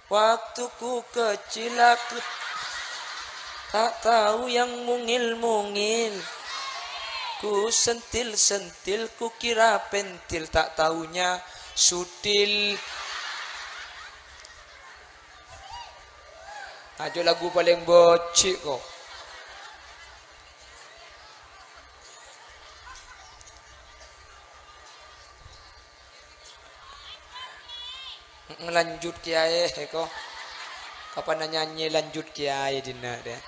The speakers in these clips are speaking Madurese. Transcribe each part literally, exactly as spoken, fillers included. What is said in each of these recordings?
Waktuku kecil aku tak tahu yang mungil-mungil. Ku sentil-sentil, ku kira pentil, tak taunya sutil. Aja lagu paling becik kok. Lanjut kiyaè kok. Kapan nyanyi lanjut kiyaè dinna' deh.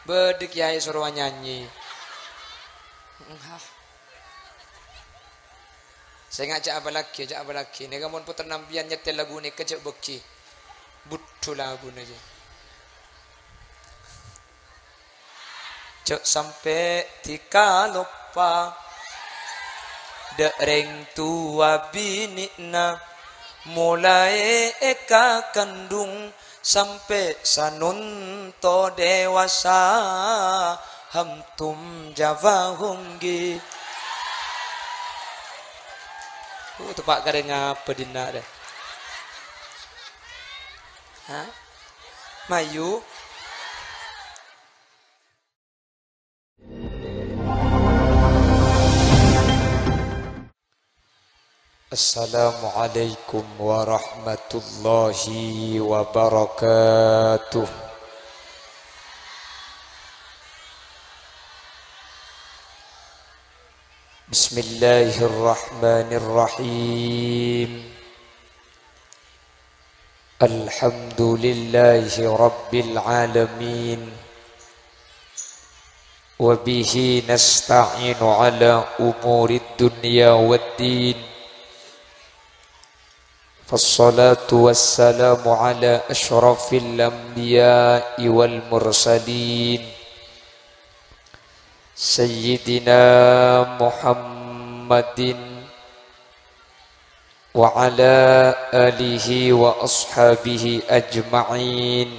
Bâdâ kiyaè soro nyanyi. Hah. Sènga' jhâ' apalagi, jhâ' apalagi. Nèka mon pottrana sampèyan nyèttèl lagu nèka jhâ' bâghi. Budhu laguna jhâ'. Jhâ' sampè' dhika loppa dâ' rèng towa binè'na, molaè èkakandhung sampè' sanonto dewasa, hamtum jawahunggi. Uh, teppa' karè ngapa dinna' deh? Hah? Mayu? Assalamualaikum warahmatullahi wabarakatuh. Bismillahirrahmanirrahim. Alhamdulillahi Rabbil Alamin. Wa bihi nasta'inu ala umurid dunya wad din. Fassalatu wassalamu ala asyrafil anbiya'i wal mursalin. Sayyidina Muhammadin wa ala alihi wa ashabihi ajma'in.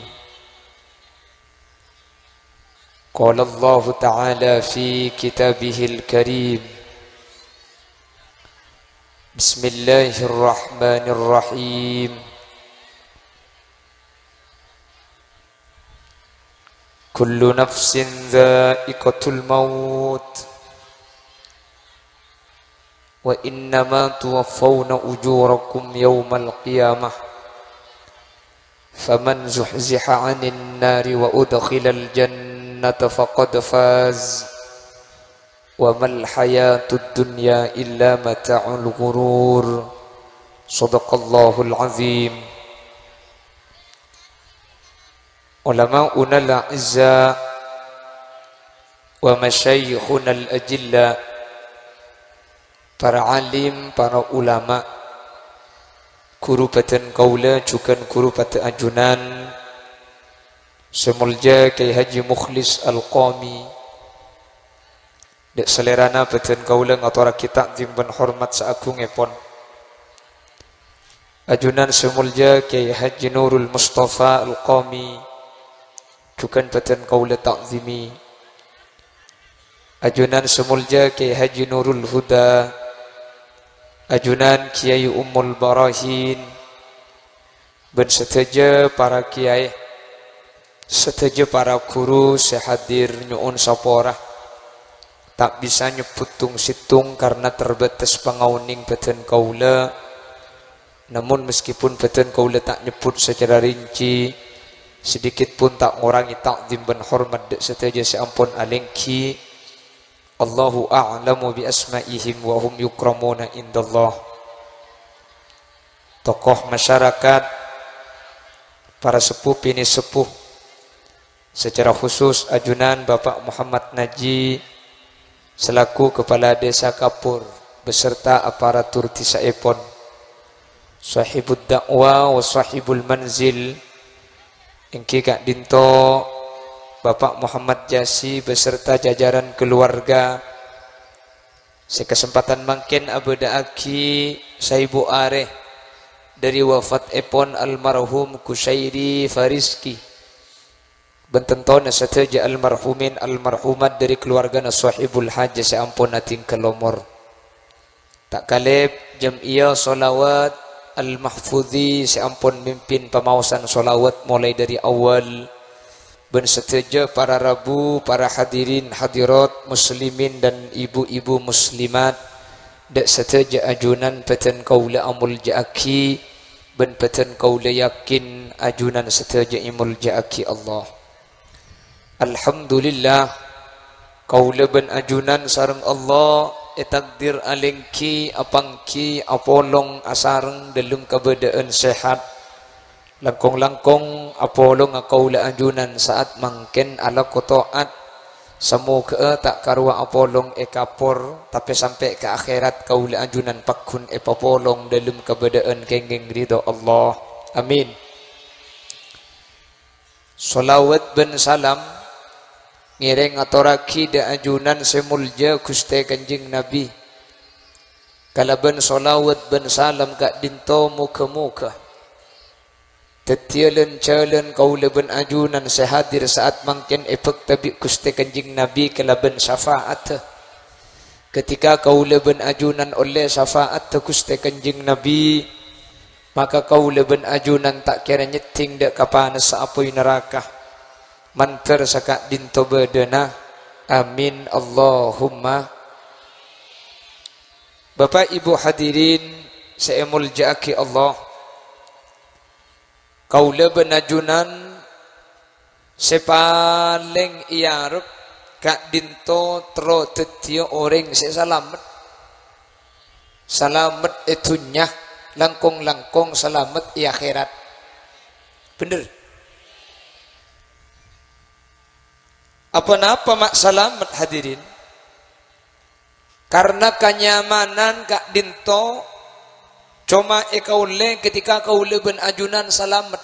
Qala Allahu ta'ala fi kitabihil karim. Bismillahirrahmanirrahim. Kullu nafsin dha'iqatul maut. Wa innama tuwaffawna ujurakum yawmal qiyamah. Faman zuhziha 'anin nari wa udkhilal jannata faqad faz. Wa mal hayatud dunya illa mata'ul ghurur. Shadaqallahul azim. Ulama'unal a'izza wa masyayikhunal ajilla, para alim, para ulama, ghuru bhâdhân kaulâ jhughân ghuru padâ ajunan, sè molja Kyai Haji Mukhlis Al-Qami, Dâ' salèrana bhâdhân kaulâ ngatorraghi ta'zim bân hormat saaghungngèpon. Ajunan sè molja Kyai Haji Nurul Mustafa Al-Qami, jhughân bhâdhân kaulâ ta'zimi. Ajunan sè molja Kyai Haji Nurul Huda, ajunan Kyai Ummul Barahin, bân sadhâjâ para kyai, sadhâjâ para ghuru sè hadir nyo'on sapora. Ta' bisa nyebbhut tong-settong karna terbatas pangaonèng bhâdhân kaulâ. Namon, meskipun bhâdhân kaulâ ta' nyebbhut sacara rinci, sedikit pun ta' ngorangè ta'zim bân hormat dâ' sadhâjâ sè ampon alèngghi. Allahu a'lamu bi asma'ihim wa hum yukramuna indallah. Tokoh masyarakat, para seppo binè' seppo, secara khusus ajunan Bapak Muhammad Naji selaku Kepala Desa Kapur beserta aparatur dhisa'èpon, Shahibud Da'wah wa Shahibul Manzil, èngghi ka'dinto Bapak Muhammad Jasi beserta jajaran keluarga sè kasempadhân mangkèn abâdâ'aghi saèbu arè dâri wafatèpon almarhum Kusairi Fariski, bân tantona sadhâjâ almarhumin almarhumat dâri keluargana Sohibul Hajah sè ampon adhingghâl omor. Ta' kalèp jam'iyah sholawat Al-Mahfudzi sè ampon mimpin pamaosan sholawat molaè dhâri awwal, bân sadhâjâ para rabu, para hadirin hadirat, muslimin dan ibu-ibu muslimat, dâ' sadhâjâ ajunan bâdhân kaulâ amoljâ'aghi, bân bâdhân kaulâ yakin ajunan sadhâjâ èmoljâ'aghi Allah. Alhamdulillah, kaulâ bân ajunan sareng Allah ètakdir alèngghi, apangghi, apolong, asareng dhâlem kabâdâ'ân sehat. Langkong-langkong apolonga kaulâ ajunan sa'at mangkèn alako to'at. Samoghâ'â ta' karowa apolong è kapor, tapè sampè' ka akhèrat kaulâ ajunan pagghun èpapolong dhâlem kabâdâ'ân kèngèng ridho Allah. Amin. Sholawat bân salam ngèrèng ngatorraghi dâ' ajunan sè moljâ Ghustè Kanjeng Nabi. Kalabân sholawat bân salam ka'dinto moghâ-moghâ dhâddhiyâ lan-jhâlân kaulâ bân ajunan sè hadir sa'at mangkèn èbhâkta bi' Ghustè Kanjeng Nabi kalabân syafa'atta. Ghâtèka kaulâ bân ajunan ollè syafa'atta Ghustè Kanjeng Nabi, maka kaulâ bân ajunan ta' kèra nyèddhing dâ' ka panassa apoy naraka, mandhâr saka'dinto bâdâna. Amin, Allahumma. Bapa', Ibu, hadirin sè èmoljâ'aghi Allah, kaulâ bân ajunan sè palèng èarep ka'dinto terro dhâddhiyâ orèng sè salamet. Salamet è dhunnya, langkong-langkong salamet è akhèrat. Bhender? Apa-napa ma' salamet, hadirin? Karna kanyamanan ka'dinto coma èkaollè ghâtèka kaulâ bân ajunan salamet.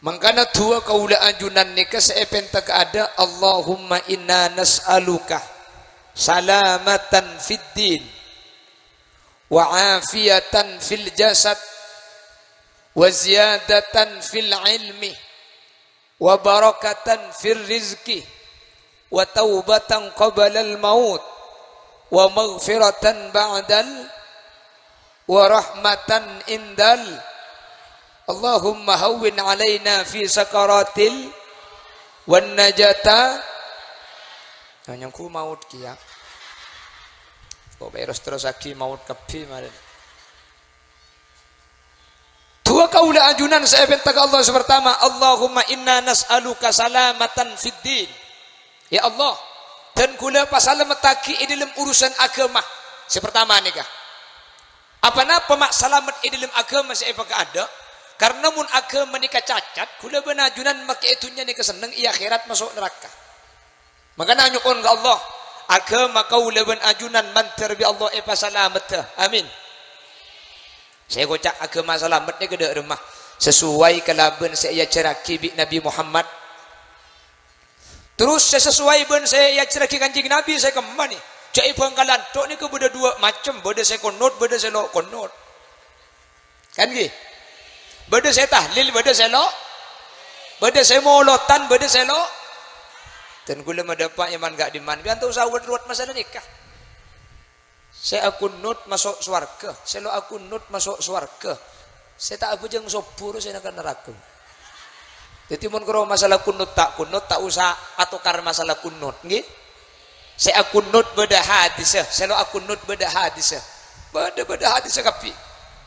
Mangkana du'a kaulâ ajunan nèka sè èpènta ka'dinto, "Allahumma inna nas'aluka salamatan fid din, wa afiyatan fil jasad, wa ziyadatan fil ilmi, wa barakatan fir rizqi, wa taubatan qablal maut, wa maghfiratan ba'dal, wa rahmatan indal. Allahumma hawwin alaina fi sakaratil, wan najata." Nah, nyangku maut kèya. Kok terus-terus lagi maut kabbhi maren. Du'a kaulâ ajunan sè èpènta ka Allah sè partama, "Allahumma inna nas'aluka salamatan fid din." Ya Allah, dân kaulâ pasalamettaghi è dhâlem urusan aghâma. Sè partama nèka. Apa-napa ma' salamet è dhâlem aghâma sè èpaka'dinto? Karna mon aghâma nèka cacat, kaulâ bân ajunan makè è dhunnya nèka senneng, è akhèrat maso' naraka. Mangkana nyo'on ka Allah, aghâma kaulâ bân ajunan mandhâr bi' Allah èpasalamettâ. Amin. Sè èkoca' aghâma salamet nèka dâ' remma, sesuai kalabân sè èajhârraghi bi' Nabi Muhammad. Terros sè sesuai bân sè èajhârraghi Kanjeng Nabi sè kemma nè, jhâ' è Bhângkalan tok nèka bâdâ duwâ' macem, bâdâ sè kunut, bâdâ sè lo' kunut. Kan ghi? Bâdâ sè tahlil, bâdâ sè lo', bâdâ sè molodhân, bâdâ sè lo'. Dân kaulâ madâpa' è man ka'dimman, bi' anta' usaha wet-ruwet masalah nèka. Sè akunut maso' sowarghâ, sè lo' akunut maso' sowarghâ. Sè ta' abhâjâng sobbhu ro sè nèka naraka. Dhâddhi mon karo masalah kunut ta' kunut, ta' osa atokar masalah kunut, ngghi? Sè akunut bâdâ hadissa, sè lo' akunut bâdâ hadissa. Bâdâ, bâdâ hadissa kabbhi.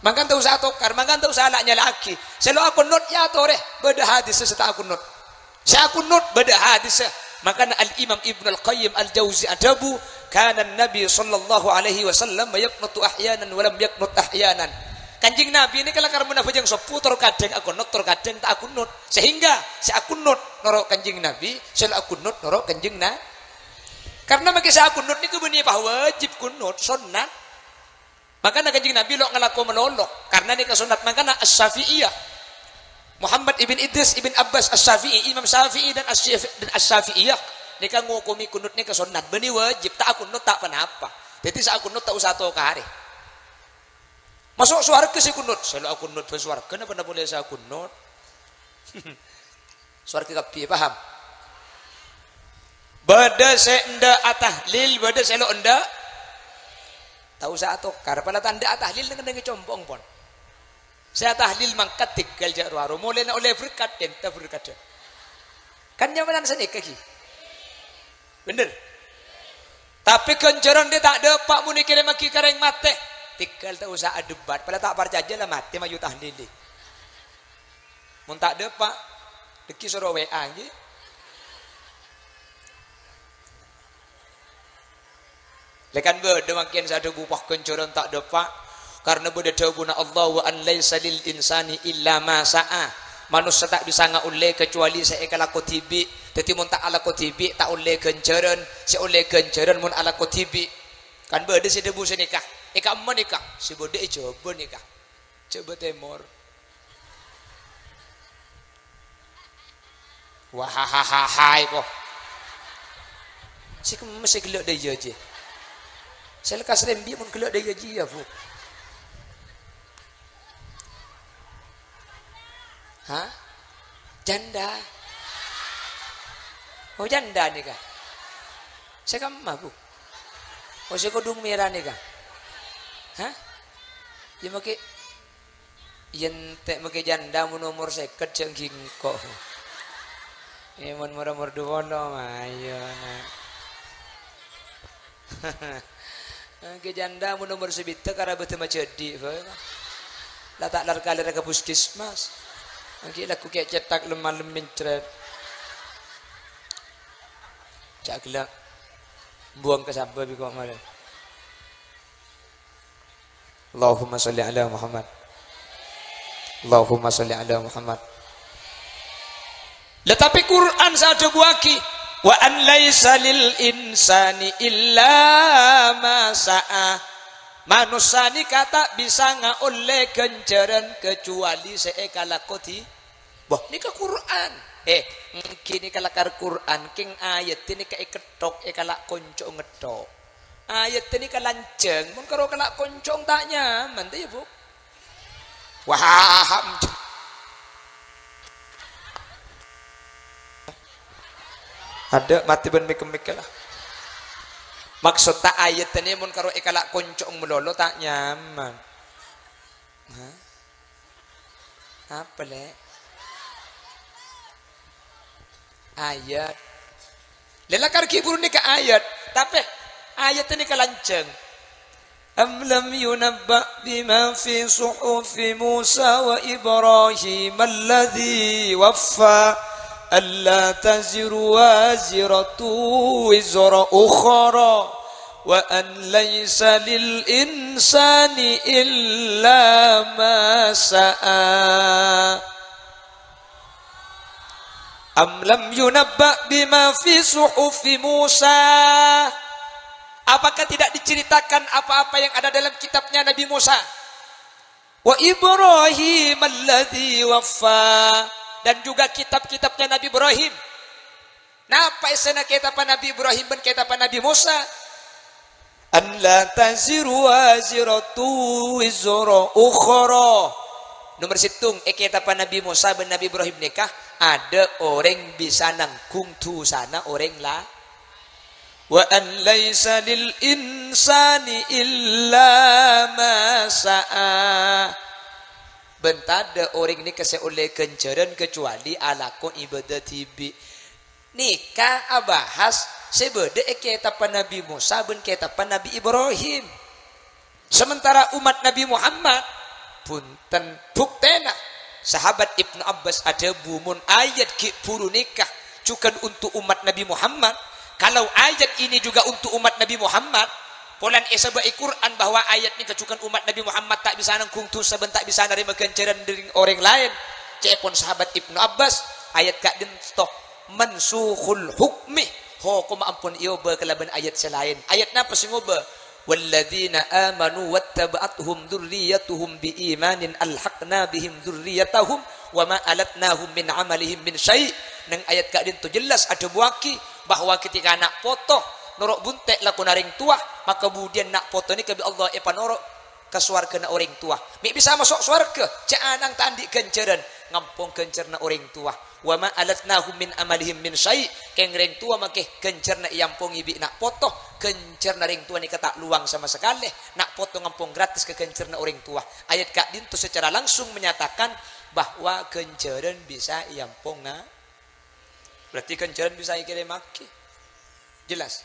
Mangkana ta' osa atokar, mangkana ta' osa la-nyala'aghi. Sè lo' akunut ya atorè, bâdâ hadissa sè ta' akunut. Sè akunut bâdâ hadissa. Mangkana Al-Imam Ibnu Al-Qayyim Al-Jauzi adhâbu, "Kana Nabi sallallahu alaihi wasallam yaqnutu ahyanan wa lam yaqnut ahyanan." Kanjeng Nabi nèka lakar mon abhâjâng sobbhu, tor kadhâng akunut, tor kadhâng ta' akunut. Sehingga sè akunut noro' Kanjeng Nabi, sè lo' akunut noro' Kanjeng Na-, Karna makè sè akunut nèko bânnè pas wajib kunut, sonnat. Makana Kanjeng Nabi lo' ngalako malolo, karna nèka sonnat. Makana Asy-Syafi'iyah, Muhammad ibn Idris ibn Abbas Asy-Syafi'i, Imam Syafi'i dan Asy-, dan Asy-Syafi'iyah nèka ngokomi kunut nèka sonnat, bânnè wajib, ta' akunut ta' ponapa. Dhâddhi sè akunut ta' osa atokarè. Maso' sowarghâ sè kunut, sè lo' akunut bân sowarghâ napa polè sè akunut. Sowarghâ kabbhi, paham? Bâdâ sè endâ' atahlil, bâdâ sè lo' endâ'. Ta' osa atokar, pala ta' endâ' atahlil neng-ennengngè compo'na pon. Sè tahlil mangkat tèngghâl jhâ' ro-aro. Molèna ollè berkat, ènta berkaddhâ. Kan nyamanan sanèka, ghi? Bhender? Tapè ghânjhârân rè ta' dâpa' mon èkèrèmmaghi ka rèng matè. Tèngghâl ta' osa adebat. Pala ta' parcajâ la matè mayu tahlilè. Mon ta' dâpa', dhâggi' soro W A, ghi. Lè kan bâdâ mangkèn sè adhâbu, "Wah, ghânjhârân ta' dâpa', karna bâdâ dhâbuna Allah, 'Wa an laisa lil insani illa ma sa'a.'" Manossa ta' bisa ngaollè kacobâli sè èkalako dhibi'. Dhâddhi, mon ta' alako dhibi', ta' ollè ghânjhârân. Sè ollè ghânjhârân mon alako dhibi'. Kan bâdâ sè dhâbu sanèka, "È ka'emma nèka?" "Sè bâdâ è Jhâbâ nèka." Jhâbâ Tèmor. Wah, ha, ha, ha, ha, iko. Sè kemma sè ghellâ' dâ' iyâ, jhi. Sè lekkas rembi' mon ghellâ' dâ' iyâ, jhi, ya, Bu. Hah? Janda. Oh, janda nèka. Sè kemma, Bu? Oh, sè kodhung mèra nèka. Hah? Iyâ, makè Iyâ, ente' makè janda mon omor sèket jhâ' ngghi engko'. Eh, mon omor-omor du polo, ayo, na'. Makè janda mon omor sabidhâk karabhât majhâdhi', bâ. La ta' lar-kalèra ka puskesmas. Makè lagghu kè' cètak lem-malem mencret. Jhâ' ghellâ'. Buwâng ka sabâ bi' ko' marè. Allahumma sholli ala Muhammad. Allahumma sholli ala Muhammad. Lah, tapè Qur'an sè adhâbuwâghi, "Wa an laisa lil insani illa ma sa'a." Manossa nèka ta' bisa ngaollè ghânjhârân kacobâli sè èkalako dhi-, Bâh, nèka Qur'an. Eh, èngghi nèka lakar Qur'an, kèng ayaddhâ nèka èketthok, èkala' konco ngetthok. Ayaddhâ nèka lanjhâng, mon karo kala' konco ta' nyaman, ta' iyâ, Bu? Wah, adâ' matè bân mik-kemmik la. Maksodda ayaddhâ nè mon karo èkala' konco malolo ta' nyaman. Hah? Apa, Lè'? Ayat. Lè, lakar ghi' buru nèka ayat. Tapè ayat nèka lanjhâng. Am lam yunabba' bima fi suhufi Musa wa Ibrahim alladzi waffa, alla taziru waziratu wizra ukhra. Wa an laisa lil insani illa ma sa'a. Am lam yunabba' bima fi suhufi Musa. Apakah tidak diceritakan apa-apa yang ada dalam kitabnya Nabi Musa? Wa Ibrahim alladzi waffa. Dan juga kitab-kitabnya Nabi Ibrahim. Napa èssèna kètabbhâ Nabbhi Ibrahim bân kètabbhâ Nabbhi Mosa? "An la taziru waziratu wizra ukhra." Nomer sèttong, è kètabbhâ Nabbhi Mosa bân Nabbhi Ibrahim nèka, adâ' orèng bisa nangghung dhusana orèng la-, "Wa an laisa lil insani illa ma sa'a." Bân tadâ' orèng nèka sè ollè ghânjhârân kacuali alako ibâdâ dhibi'. Nèka abahas sè bâdâ è kètabbhâ Nabbhi Mosa bân kètabbhâ Nabbhi Ibrahim. Sementara umat Nabbhi Muhammad, bhunten, buktèna, sahabat Ibnu Abbas adhâbu, "Mon ayat ghi' bhuru nèka jhughân onto' umat Nabbhi Muhammad, kalau ayat ini juga onto' umat Nabbhi Muhammad, polana èsabâ' è Qur'an bahwa ayat nèka jhughân umat Nabbhi Muhammad ta' bisa nangghung dhusa bân ta' bisa narèma ghânjhârân dhâri orèng laèn," ca'èpon sahabat Ibnu Abbas, ayat ka'dinto mansukhul hukmi, hokomma ampon èobâ kalabân ayat sè laèn. Ayat napa sè ngobâ? "Walladzina amanu wattaba'athum dzurriyyatuhum biimanin alhaqna bihim dzurriyyatahum wa ma alatnahum min amalihim min syai'." Neng ayat ka'dinto jelas adhâbuwâghi bahwa ketika na' poto noro' bunte' lakona rèng towa, maka budiyân na' poto nèka bi' Allah èpanoro' ka sowargana orèng towa. Mè' bisa maso' sowarga, jhâ' anang ta' andi' ghânjhârân. ngampong ghânjhârânna orèng towa. "Wa ma alatnahum min amalihim min syai'." Kèng rèng towa makè ghânjhârânna èampongè bi' na' poto, ghânjhârânna rèng towa nèka ta' lowang sama sakalè, na' poto ngampong gratis ka ghânjhârânna orèng towa. Ayat ka'dinto secara langsung menyatakan bahwa ghânjhârân bisa èamponga-, berarti ghânjhârân bisa èkèrèmmaghi. Jelas?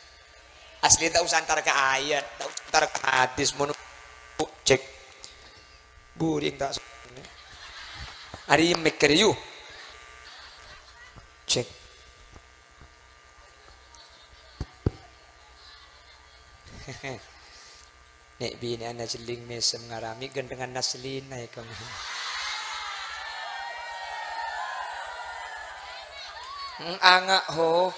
Asli ta' osa entar ka ayat, ta' osa entar ka hadis, mon cek. Buring ta' s-, ari mèkkèr yu. Cek. Nè' binè'anna jelling mèsem ngarami ghântengan Naslina è kong. Mm, anga' ho.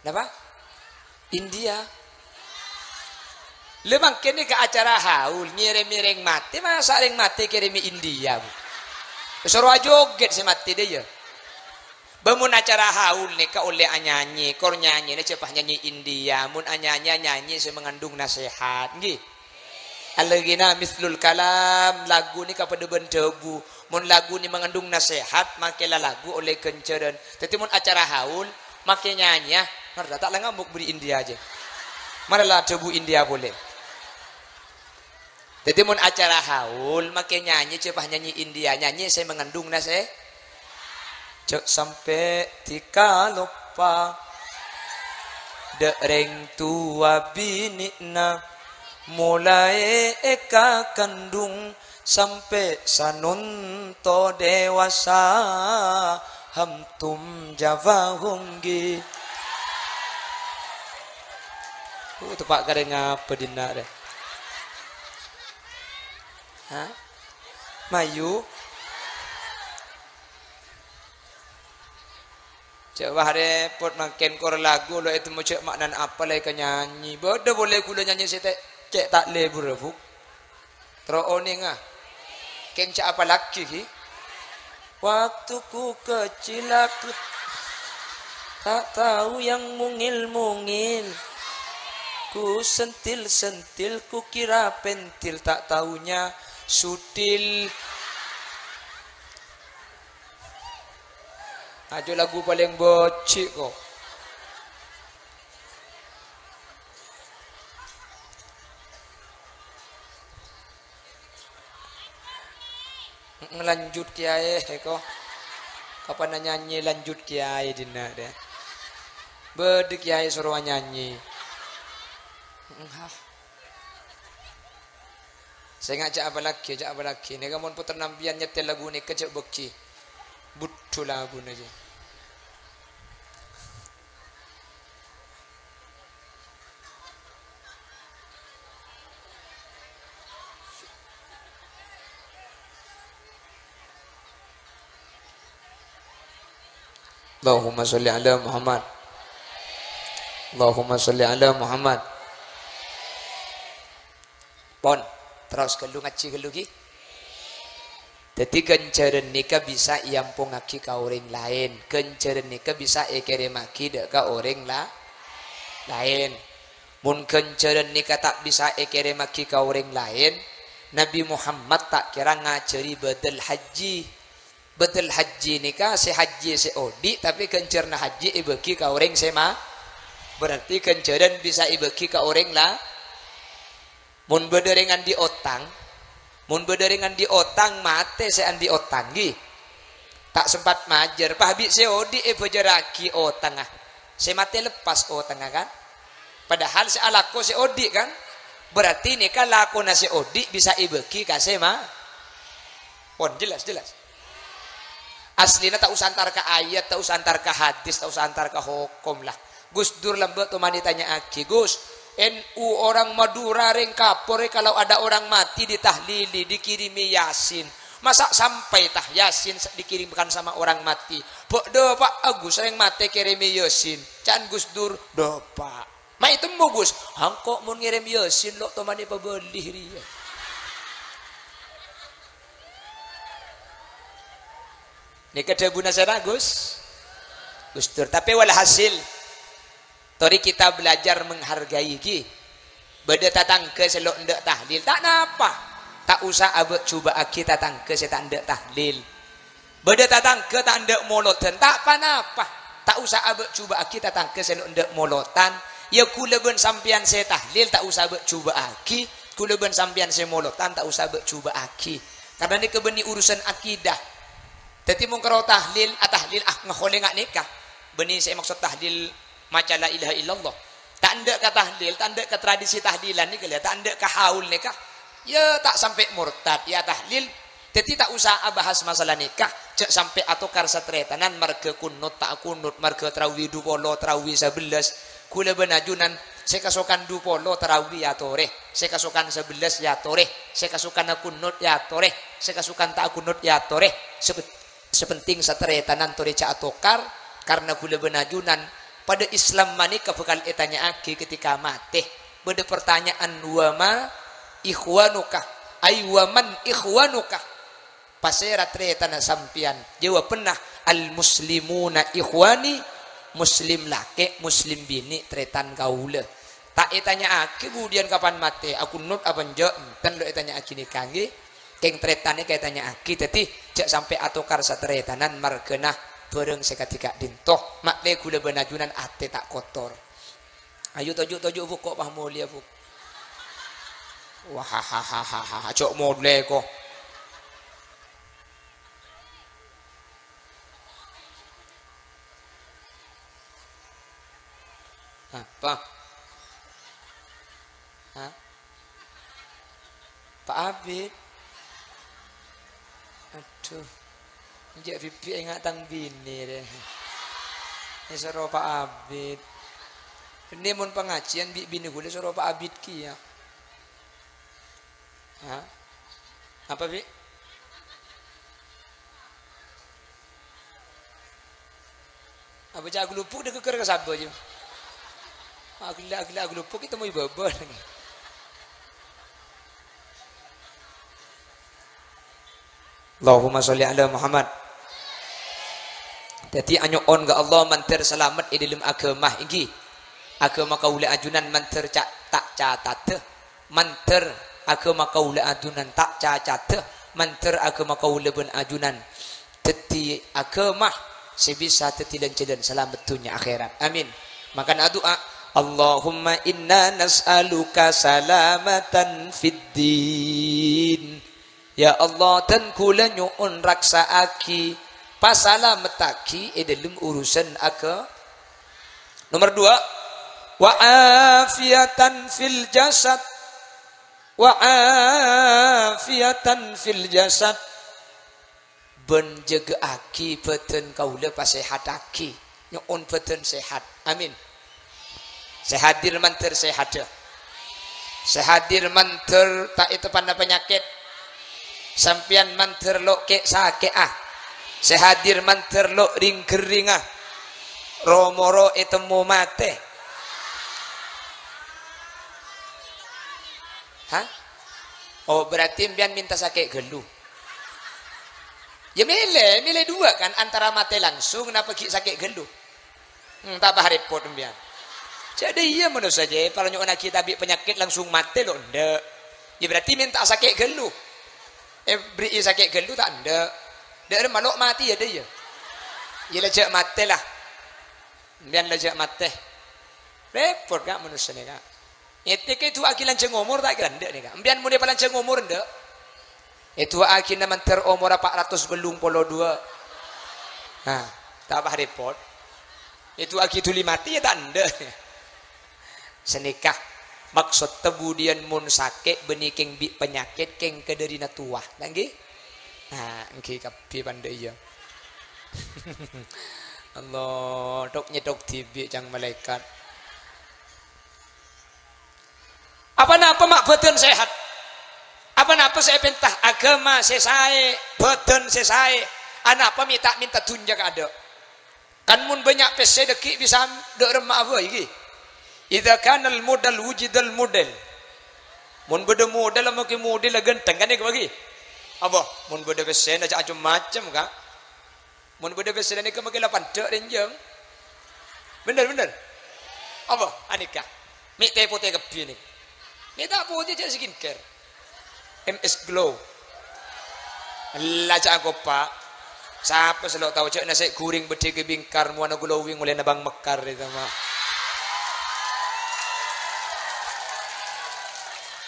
Napa? India. Lha mangkèn nèka acara haul, ngèrèmè rèng matè, masa' rèng matè kèrèmè India, Bu? Soro ajogèt sè matè dâ' iyâ. Bâ, mon acara haul nèka ollè anyanyè, kor nyanyèna jhâ' pas nyanyè India, mon anyanyè, anyanyè sè mangandung nasehat, ngghi. Al-ghina mislul kalam, lagu nèka padâ bân dhâbu. Mon lagu nè mangandung nasehat, makè la lagu ollè ghânjhârân. Dhâddhi mon acara haul, makè nyanyèya, ngarra ta' la ngamok bâri' India jâ. Mara la dhâbu India polè. Dhâddhi mon acara haul, makè nyanyè jhâ' pas nyanyè India, nyanyè sè mangandung nase-, Jhâ' sampè' dhika loppa dâ' rèng towa binè'na, molaè èkakandhung sampè' sanonto dewasa, hamtum jafahum ghi. Uh, teppa' karè ngapa dinna' rè? Hah? Mayu? Jhâ' wah rèpot mangkèn kor lagu lo ètemmo jhâ' ma'nana apa la èkanyanyè. Bâdâ polè ghulâ nyanyè sè te-, cè' ta' lebur, Bu. Terro onènga. Kèng jhâ' apalaghi, ghi. Waktu ku kecil aku tak tahu yang mungil-mungil. Ku sentil-sentil, ku kira pentil, tak taunya sutil. Aja lagu palèng bâji', ko. Lanjut, Kèyaè, ko. Kapan nyanyè lanjut, Kèyaè, dinna', dâ. Bâdâ Kèyaè soro anyanyè. Hah. Sènga' jhâ' apalaghi, jhâ' apalaghi. Nèka mon pottrana sampèyan nyètèl lagu nèka jhâ' bâghi. Budhu laguna jhâ'. Allahumma sholli ala Muhammad. Allahumma sholli ala Muhammad. Pon, terros ghâllu ngajhi ghâllu, ghi. Dhâddhi, ghânjhârân nèka bisa èampongngaghi ka orèng laèn. Ghânjhârân nèka bisa èkèrèmmaghi dâ' ka orèng la-, laèn. Mon ghânjhârân nèka ta' bisa èkèrèmmaghi ka orèng laèn, Nabbhi Muhammad ta' kèra ngajhâri bâdâl hajji. Bâdâl hajji nèka sè hajji sè odi', tapè ghânjhârânna hajji èbâghi ka orèng sè ma-, berarti ghânjhârân bisa èbâghi ka orèng la-, Mon bâdâ rèng andi' otang, mon bâdâ rèng andi' otang, matè sè andi' otang, ghi. Ta' sempat majâr, pas bi' sè odi' èbâjârraghi otangnga. Sè matè leppas otangnga, kan? Padahal sè alako sè odi', kan? Berarti nèka lakona sè odi' bisa èbâghi ka sè ma-, pon jelas, jelas. Aslina ta' osa entar ka ayat, ta' osa entar ka hadis, ta' osa entar ka hokom lah. Gus Dur lambâ' tomanè tanya'aghi, "Gus, N U orang Madura rèng kapor rè kalau ada orang mati ditahlili, dikirimi Yasin. Masa sampai tah Yasin se-, dikirimkan sama orang mati?" "Bâ' dâpa', Gus, rèng matè kèrèmè Yasin." Ca'na Gus Dur, "Dâpa'." "Ma' ètemmo, Gus?" "Engko' mon ngèrèm Yasin, lo' tomanè pabâli rèya." Nèka dhâbuna sèra, Gus? Gus Dur. Tapè walhasil, Torè kita belajar menghargai, ghi. Bâdâ tatangghâ sè lo' endâ' tahlil, ta' napa. Ta' osa abâ' jhubâ'âghi tatangghâ sè ta' endâ' tahlil. Bâdâ tatangghâ ta' endâ' molodhân, ta' pa-napa. Ta' osa abâ' jhubâ'âghi tatangghâ sè lo' endâ' molodhân. Iyâ, ghulâ bân sampèyan sè tahlil, ta' osa abâ' jhubâ'âghi. Ghulâ bân sampèyan sè molodhân, ta' osa abâ' jhubâ'âghi. Karna nèka bânnè urusan akidah. Dhâddhi, mon karo tahlil, atahlil, ah, ngaholè nga' nèka. Bânnè sè èmaksod tahlil maca la ilaha illallah. Ta' endâ' ka tahlil, ta' endâ' ka tradisi tahlilan nèka, lè, ta' endâ' ka haul nèka. Iyâ, ta' sampè' mortad, iyâ, tahlil. Dhâddhi, ta' osa abahas masalah nèka. Jhâ' sampè' atokar sataretanan marghâ kunut, ta' kunut, marghâ tarawih du polo, tarawih sabellâs. Ghulâ bân ajunan, sè kasokan du polo tarawih, yâ torè. Sè kasokan sabellâs, yâ torè. Sè kasokan akunut, yâ torè. Sè kasokan ta' akunut, yâ torè. Sè pe-, sè penting sataretanan torè jhâ' atokar, karna ghulâ bân ajunan padâ Islam manèka bhâkal ètanya'aghi ketika matè. Bâdâ pertanyaan, "Wa ma ikhwanuka?" Ai, "Wa man ikhwanuka?" Pasèra tarètanna sampèyan? Jâwâbânna, "Al-muslimuna ikhwani," Muslim lakè', Muslim binè' tarètan kaulâ. Ta' ètanya'aghi budiyân kapan matè, akunut apa enjâ', enten lo' ètanya'aghi nèka, ngghi. Kèng tarètan nèka ètanya'aghi, dhâddhi jhâ' sampè' atokar sataretanan marghâna bhârâng sè kadhi ka'dinto. Ma'lè ghulâ bân ajunan atè ta' kotor. Ayo toju'-toju', Bu', kok pas molèya, Bu'. Wah, ha, ha, ha, ha, ha, jhâ' molè, kok. Apa? Hah? Pa' Abit? Adhu. Enjâ' bi' bi' enga' tang binè rè. Èsoro Pa' Abit. Bânnè mon pangajiân bi' binè ghulâ soro Pa' Abit kèya. Hah? Apa, Bi'? Abâca aglubuk dâ' ghâggâr ka sabâ, jâ. Aghellâ', aghellâ' aglubuk ètemmo è bâbâ. Allahumma sholli ala Muhammad. Dhâddhi, anyo'on ka Allah mandhâr salamet è dhâlem aghâma, ènggi. Aghâma kaulâ ajunan mandhâr ca-, ta' cacadhâ. Mandhâr aghâma kaulâ ajunan ta' cacadhâ, mandhâr aghâma kaulâ bân ajunan dhâddhi aghâma sè bisa dhâddhi lan-jhâlân salamet dhunnya akhèrat. Amin. Mangkana adu'a, "Allahumma inna nas'aluka salamatan fid din." Ya Allah, dân kaulâ nyo'on raksa'aghi, pasalamettaghi è dhâlem urusan agâ-, Nomer dua, "Wa afiyatan fil jasad." Wa afiyatan fil jasad. Bân jâgâ'aghi bhâdhân kaulâ, pasèhataghi. Nyo'on bhâdhân sehat. Amin. Sè hadir mandhâr sehat, yâ. Sè hadir mandhâr ta' èteppa'na panyakèt. Sampèyan mandhâr lo' kè'-sakè'a. Sè hadir mandhâr lo' ring-ghâringnga. Ro-moro ètemmo matè. Hah? Oh, berarti sampèyan mènta sakè' ghâllu. Yâ mèlè, mèlè duwâ' kan, antara matè langsung napa ghi' sakè' ghâllu. Hmm, ta' bâh rèpot sampèyan. Jâ' dâ' iyâ manossa jâ, para nyo'onnaghi tabi' panyakèt langsung matè lo' endâ'. Yâ berarti mènta sakè' ghâllu. Eh, bherri'i sakè' ghâllu ta' endâ'. Dâ' remma lo' matè yâ dâ' iyâ. Yâ la jâ' matè la. Sampèyan la jâ' matè. Rèpot, Ka', manossa nèka. Ètèkè èdu'aaghi lanjhâng omor ta' kèra endâ' nèka. Sampèyan mon èpalanjhâng omor endâ'. Èdu'aaghina mandhâr omorra pa' ratos bâllung polo duwâ'. Nah, ta' bâh rèpot. Èdu'aaghi dhuli matè yâ ta' endâ'. Sanèka, maksoddhâ budiyân mon sakè' bânnè kèng bi' panyakèt kèng kadhârina towa, ta' ngghi? Nah, èngghi kabbhi pandâ iyâ. Allah, thok-nyèthok dhibi' ca'na malaèkat. Apa-napa ma' bhâdhân sehat? Apa-napa sè èpènta? Aghâma sè saè, bhâdhân sè saè. Anapa mè' ta' mènta dhunnya kaadâ'? Kan mon bânnya' pèssè dhâggi' bisa dâ' remma'a bhâi, ghi. "Idza kanal modal wujidal model." Mon bâdâ modal, maskè modella ghântheng, kan èghâbây, ghi. Apa? Mon bâdâ pèssèna jhâ' macem-macem, Ka'. Mon bâdâ pèssèna nèka maskè la pandâ' rènjhâng. Bhender, bhender. Apa? Anèka. Mè' tè-potè kabbhi nè. Mè' ta' potè jhâ' skincare. M S Glow. Ella jhâ' akoppa'. Sapa sè lo' tao jhâ' nasè' ghuring beddhi ka bingkar mowana glowing ollèna Bang Mekar itu mah.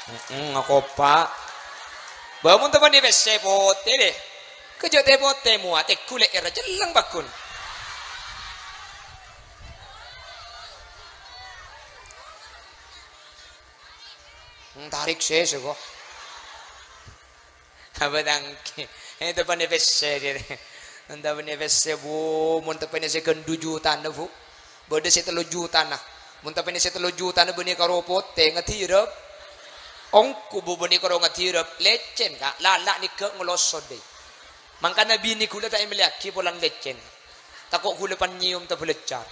Heeh, akoppa'. Bâ mon teppa'na pèssè potè deh. Kejjhâ' tè-potè mowa, tèggu lè'èrra celleng paggun. Hmm, tarik sè, sè, kok. Apa tangke? Eh, teppa'na pèssè, jârè. Teppa'na pèssè, Bu. Mon teppa'na sè ghândhu jutana, Bu. Bâdâ sè tello jutana. Mon teppa'na sè tello jutana bânnè karo potè, ngadirep. Ongghu, Bu, bânnè karo ngadirep. Lècèn, Ka'. Lala' nèka ngalosot, dè. Mangkana binè ghulâ ta' èmellèyaghi polana lècèn. Tako' ghulâ pan nyèyom tabâlâccar.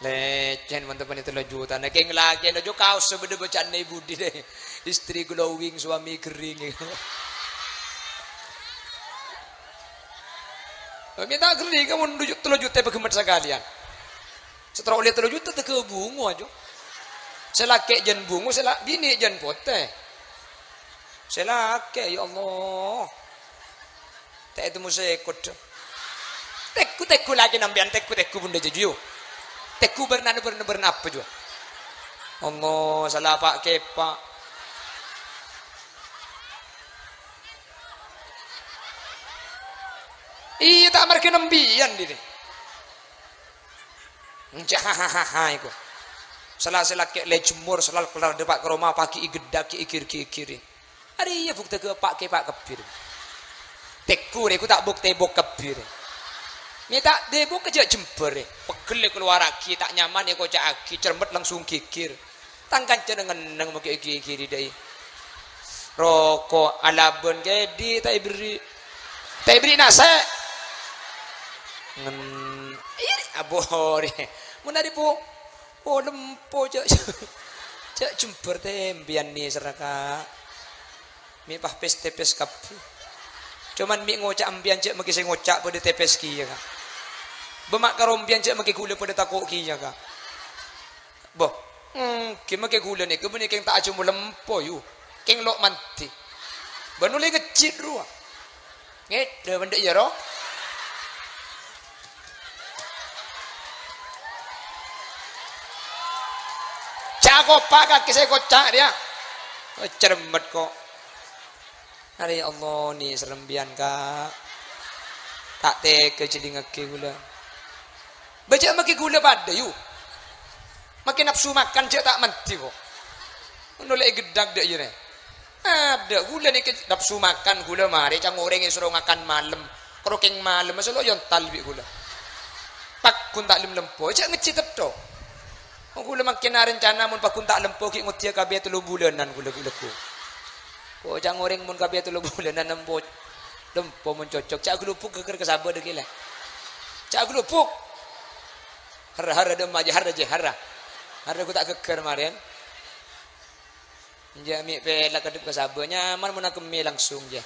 Lècèn, mon teppa'na tello juta. Nah, kèng lakèna jhâ' kaossa bâdâ bâca'anna è budi, deh. Istri glowing, suami kering. Mè' ta' kering, mon du-, tello juta pagemmèt sakalèyan. Sè terro ollè tello juta tèghâ bungo, ajo. Sè lakè' jân bungo, sè la-, binè' jân potè. Sè lakè', ya Allah. Ta' ètemmo sè kodhu. Tèggu-tèggu lakèna sampèyan, tèggu-tèggu bhunḍhâ jâjâ, yu. Tèggu bârnana, bârna-, bârna apa, jhuwa? Allah, sala pa'-kèpa'. Iyâ, ta' marghâna sampèyan, dini. Hahaha, iku. Sala sè lakè' lè jemmor, sala kellar dâpa' ka roma, paghi' ègheddhâk, ègir-gigiri. Arèya bukti ghâpa' kèpa' kabbhi. Tèggu rè, iku ta' buk-tèbuk kabbhi. Mè' ta' tèbuk jhâ' jembhâr rè. Pegghel èkalowarraghi, ta' nyaman èkoca'aghi, cermet langsung gigir. Tang kancana ngenneng mangkè ègigiri dâi. Roko' alabân kèdhi' ta' èberri'. Ta' èberri' nasè'. Ngen-, iri abhârâ. Mon arè po-, po lempo jhâ', jhâ' jembhâr tèmbhiyân nèserra, Ka'. Mè' pas pès-tèpès kabbhi. Coma mè' ngoca' sampèyan jhâ' mangkè sè ngoca' padâ tèpès kèya, Ka'. Bâ ma' karo sampèyan jhâ' mangkè ghulâ padâ tako' kèya, Ka'. Bo, hmm, ghi mangkè ghulâ nèka bânnè kèng ta' ajhâmo lempo, yu. Kèng lo' mandhi. Bân ollè ngejjhit rowa. Ngèdhâ bân dâ' iyâ, ro? Jhâ' kopa' kakè sè koca' rèya. Oh, cermet, kok. Arè, ya Allah, nèserra sampèyan, Ka'. Ta' tèghâ jhâlingngaghi ghulâ. Bâ jhâ' mangkè ghulâ padâ, yu. Mangkè napsu makan jhâ' ta' mandhi, kok. Ngono lè ègheddhâk dâ' iyâ, rè. Adâ', ghulâ nèka napsu makan, ghulâ marè ca'na orèng èsoro ngakan malem. Karo kèng malem, masa lo' èontal bi' ghulâ. Paggun ta' lem-lempo, jhâ' ngejjhit tètto. Ghulâ mangkèn arencana mon paggun ta' lempo ghi' ngoddhiyâ kabây tello bulânan ghulâ, ghulâ, ghulâ. Kok ca'na orèng mon kabây tello bulânan lempo, lempo mon cocok. Jhâ' aghâlubuk ghâgghâr ka sabâ dâggi' la. Jhâ' aghâlubuk. Harra, harra, dâ' emma jâ, harra, jâ, harra. Harra ghu ta' ghâgghâr marèn. Jâ' mè' pèlak kadhep ka sabâ, nyaman mon akemmè langsung, jâ.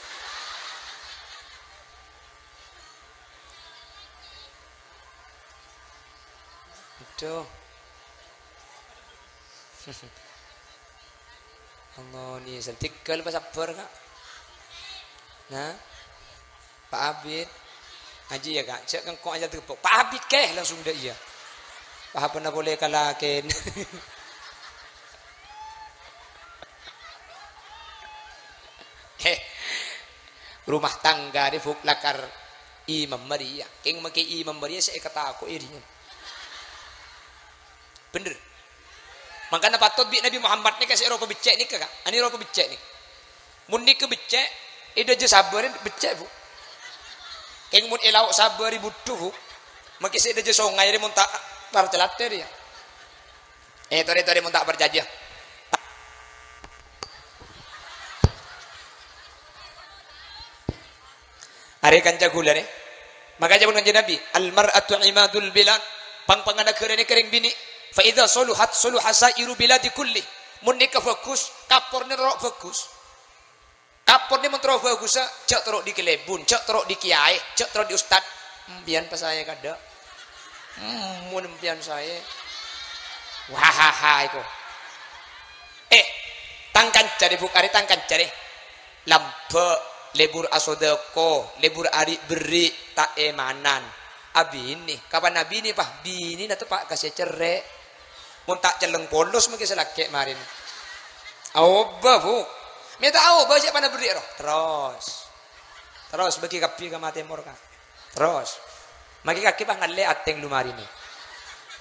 Aduh. Allah, nèser. Tèghâl pasabbhâr, Ka'. Nah. Pa' Abit. Ajiyâ, Ka'. Jhâ' kèng kok ajhâl tègghâ. Pa' Abit, kè, langsung dâ' iyâ. Pa' Abit polè kalakèn. Heh. Rumah tangga rè, Bu', lakar imam marèya. Kèng mangkè imam marèya sè èkatako'è rèya. Bhender. Mangkana patot bi' Nabi Muhammad nèka sè èropa beccè' nèka, Ka'. Anè èropa beccè' nèka. Mon nèka beccè', è dâjâ sabâ rè beccè', Bu'. Kèng mon è lao' sabâ rè budhu, Bu'. Mangkè sè è dâjâ songay rè mon ta' tar-calattè rèya. Eh, torè, torè, mon ta' parcajâ. Arè kanca ghulâ rè. Maka ca'èpon Kanjeng Nabi, "Al-mar'atu imadul bilad." Pang-pangan naghârâ nèka rèng binè'. "Fa idza saluhat saluha sa'iru biladi kulli." Mon nèka bhâghus, kaporna ro' bhâghus. Pon nè mon terro bhâghussa, jhâ' terro dhi kalèbun, jhâ' terro dhi kèyaè, jhâ' terro dhi ustad. Empèyan pas saè kadâ'. Hmm, mon empèyan saè. Wahaha, èko. Eh, tang kanca rè, Bu', arè tang kanca rè. Lambâ', lebur asodako, lebur ari' berri', ta' èmanan. Abinè, kapan abinè, Pa'? Binèna teppa' ka sè cerrè'. Mon ta' celleng polos mangkè sè lakè' marèna. Aobâ, Bu'. Mè' ta' aobâ sè pana berri' ro. Terros. Terros bâgi kabbhi ka ma' tèmor, Ka'. Terros. Mangkè kakè pas ngallè atèng lu marèna.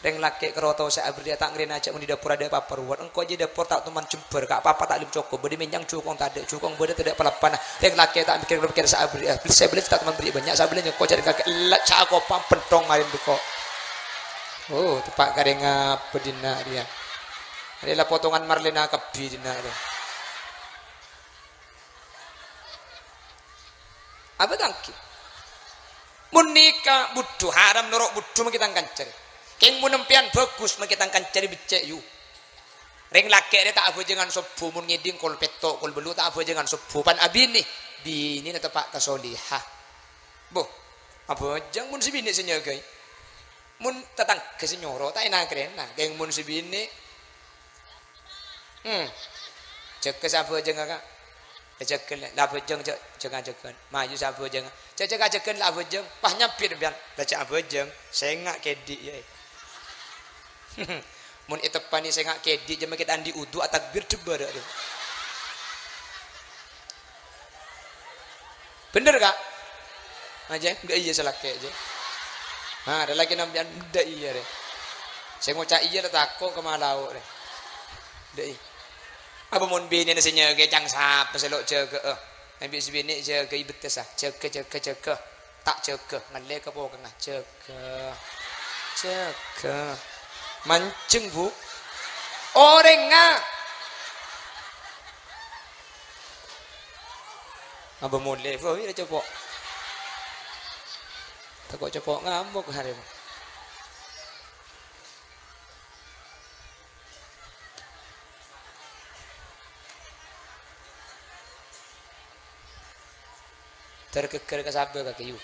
Rèng lakè' karo tao sè aberri' ta' ngrèna jhâ' mon è dâpor adâ' pa-apa rowa. Engko' jâ' è dâpor ta' toman jembhâr, Ka', pa-apa ta' lem cokop. Bâdâ mènyang jokong tadâ', jokong bâdâ tadâ' palapana. Rèng lakè' ta' mèkkèr-mèkkèr sè aberri'. Bâlâ sè bâlâ ta' toman berri' bânnya', sè bâlâ nyoko jâ' kakè ella ca' kopang pentong marèn bengko. Oh, teppa' karènga apa dinna' rèya? Rè la potongan marlèna kabbhi dinna' rèya. Apa tangki? Mon nèka budhu, haram noro' budhu mangkè tang kanca rè. Kèng mon empèyan bhâghus mangkè tang kanca rè beccè' yu. Rèng lakè' rè ta' abhâjângan sobbhu, mon ngèdhing kol pètto', kol bâllu' ta' abhâjângan sobbhu, pan abinè. Binèna teppa' ka solihah. Bo, abhâjâng mon sè binè' sè nyagaè. Mon tatangghâ sè nyoro, ta' èna-karèna. Kèng mon sè binè', hmm. Jâgâ sè abhâjângnga, Ka'. Èjâgâ lè, la abhâjâng jâ-, jâgâ-jâgân. Mayu sè abhâjângnga. Jâ-, jâgâ-jâgân la abhâjâng. Pas nyambit empèyan. La jâ' abhâjâng. Sènga' kèdhi', yâ. Mon èteppanè sènga' kèdhi', jâ' mangkè ta' andi' udu, atakbir jembhârâ, rè. Bhender, Ka'? Ajâ, enggak iyâ sè lakè', jâ. Ha, rè lakè' nampèyan, enggak iyâ, rè. Sè ngoca' iyâ la tako' ka malao, rè. Enggak iyâ. Apa mon binèna sè nyagaè, cang sapa sè lo' jâgâ'â? Embi' sè binè' jâgâi bettessa. Jâgâ, jâgâ, jâgâ. Ta' jâgâ, ngallè ka pokangnga. Jâgâ. Jâgâ. Manjeng, Bu. Orèngnga. Aba molè, Bu, wi, copo'. Tako' copo' ngamuk arè. Tergeger ka sapa kakè, yu?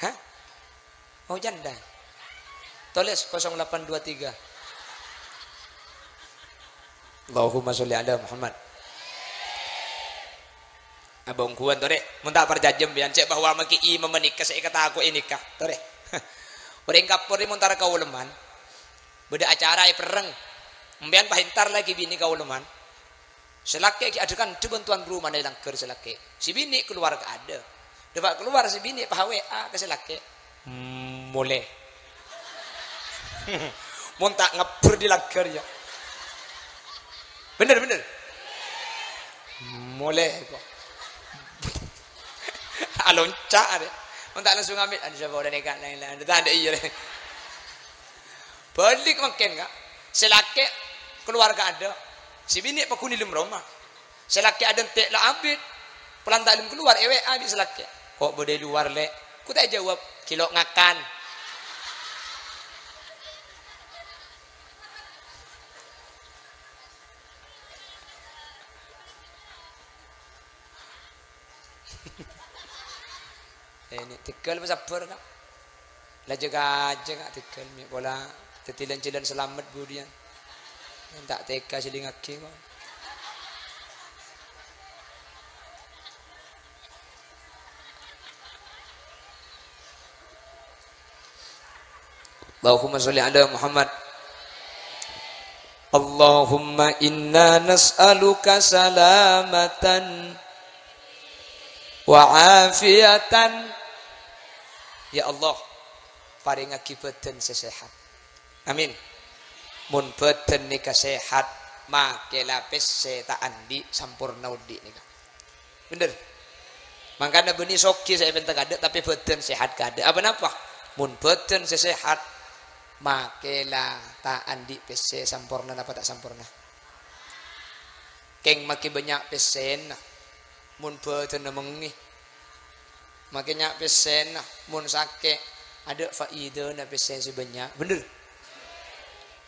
Hah? Mau janda? Tulis kosong delapan dua tiga. Allahumma sholli ala Muhammad. Abâ' ongghuwân, torè. Mon ta' parcajâ empèyan, cè' bahwa mangkè imam panèka sè èkatako'è nèka. Torè. Orèng kapor rè mon entar ka ulèman. Bâdâ acara èperrèng. Empèyan pas entar lagi binè ka ulèman. Sè lakè' ghi' adâ-kandâ bân towan rumana è langghâr sè lakè'. Sè binè' kalowar ka adâ'. Dâpa' kalowar sè binè' pas W A ka sè lakè'. Hmm, molè. Mon ta' ngabbher dâri langghâr, yâ. Bhender, bhender. Molè, kok. Alonca', arè. Mon ta' langsung amit, "Anu, sapa orèng nèka, laèn-laèn." Ta' adâ' iyâ, rè. Bâlik mangkèn, Ka'. Sè lakè' kalowar ka adâ'. Sè binè' pagghun è dâlem roma. Sè lakè' adântè' la abit. Polana ta' lem kalowar, è W A bi' sè lakè'. "Kok bâdâ è lowar, Lè'?" Ku ta' èjâwâb, "Ghi' lo' ngakan." Eh, nè', tegghâl apa sabbhâr, Ka'? La jâgâ-jâgâ, Ka', tegghâl, mè' pola dhâddhi lan-jhâlân salamet budiyân. Ta' tega sèlingngaghi, kok. Allahumma sholli ala Muhammad. Allahumma inna nas'aluka salamatan wa afiyatan. Ya Allah, parèngaghi bhâdhân sè sehat. Amin. Mon bhâdhân nèka sehat, makè la pèssè ta' andi' samporna odi' nèka. Bhender. Mangkana bânnè soghi sè èpènta kaadâ', tapè bhâdhân sehat kaadâ'. Apa napa? Mon bhâdhân sè sehat, makè la ta' andi' pèssè samporna napa ta' samporna? Kèng makè bânnya' pèssèna, mon bhâdhânna mengngè. Makè nya' pèssèna, mon sakè', adâ' faidana pèssè sè bânnya'. Bhender?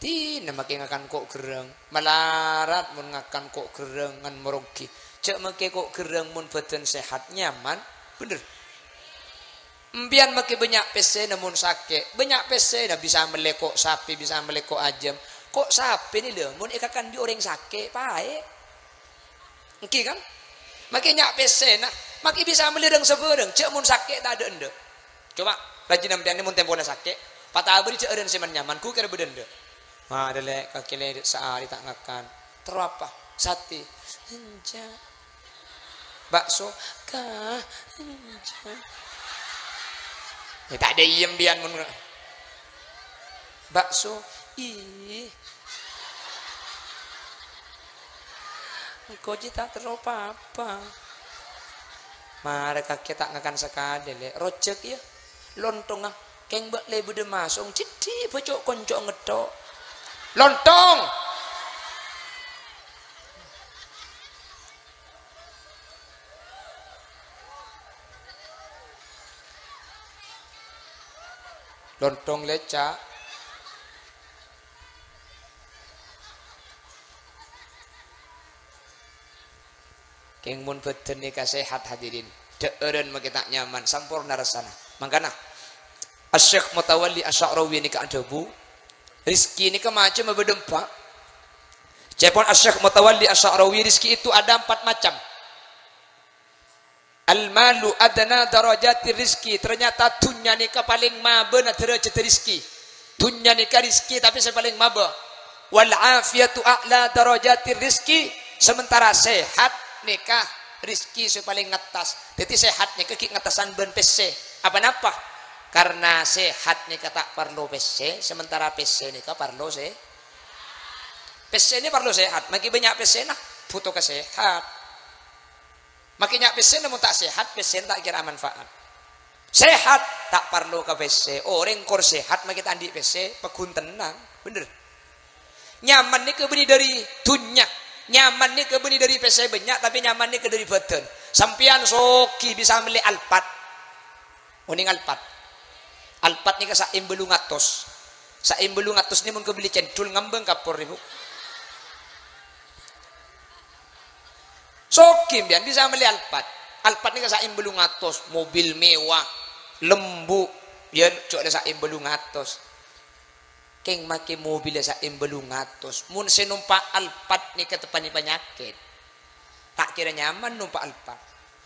Dinah makè ngakan ko' gherrâng. Malarat mon ngakan ko' gherrâng ngan maroghi. Jhâ' makè ko' gherrâng mon bhâdhân sehat, nyaman. Bhender. Empèyan makè bânnya' pèssèna mon sakè'. Bânnya' pèssèna bisa mellè ko' sapè, bisa mellè ko' ajâm. Ko' sapè nè lho, mon èkakan bi' orèng sakè', paè'. Èngghi, kan? Makè nya' pèssèna, makè bisa mellè rèng-sabhârâng, jhâ' mon sakè' tadâ' endâ'. Coba, rajina empèyan nè mon tempona sakè', patabâri jhâ' arèn sè man-nyaman, ghu kèra bâdâ endâ'. Ma, dâlè, kakè lè saarè ta' ngakan. Terro apa? Satè. Enjâ'. Bakso. Ka. Enjâ'. Ya, ta' dâ' iyâ empèyan mon. Bakso. Ih. Engko' jiyâ ta' terro pa-apa. Mara kakè ta' ngakan sakalè, Lè'. Rojhâk, yâ. Lonthongnga. Kèng bâ' lè bâdâ masong, dhiddhi' bâco' konco' ngetthok. Lonthong! Lonthong lè', Ca'. Kèng mon bhâdhân nèka sehat, hadirin, dhâ'ârân makè ta' nyaman, samporna rassana. Mangkana, Asy-Syeikh Mutawalli Asy-Sya'rawi nèka adhâbu, rezeki nèka macemma bâdâ empa'. Ca'èpon Asy-Syeikh Mutawalli Asy-Sya'rawi, rezeki itu ada empat macam. Al-malu adna darajatir rizki, ternyata dhunnya nèka palèng mabâna dârâjhâddhâ rizki. Dhunnya nèka rizki, tapè sè palèng mabâ. Wal afiyatu a'la darajatir rizki, sementara sehat nèka rizki sè palèng ngattas. Dhâddhi, sehat nèka ghi' ngattasan bân pèssè. Apa napa? Karena sehat nèka ta' parlo pèssè, sementara pèssè nèka parlo sè-, pèssè nè parlo sehat. Makè bânnya' pèssèna, bhuto ka sehat. Makè nya' pèssèna mon ta' sehat, pèssèna ta' kèra manfaat. Sehat, ta' parlo ka pèssè. Orèng kor sehat makè ta' andi' pèssè, paggun tennang. Bhender. Nyaman nèka bânnè dâri dhunnya. Nyaman nèka bânnè dâri pèssè bânnya', tapè nyaman nèka dâri bhâdhân. Sampèyan soghi bisa mellè Alphard. Onèng Alphard. Alphard nèka sa'èm bâllung atos. Sa'èm bâllung atos nè mon kabelli cendol ngambâng kapor, Bu. Soghi empèyan bisa mellè Alphard. Alphard nèka sa'èm bâllung atos, mobil mewah, lembu, yâ, jhâ' la sa'èm bâllung atos. Kèng makè mobilla sa'èm bâllung atos. Mon sè nompa' Alphard nèka teppa'na panyakèt. Ta' kèra nyaman nompa' Alphard.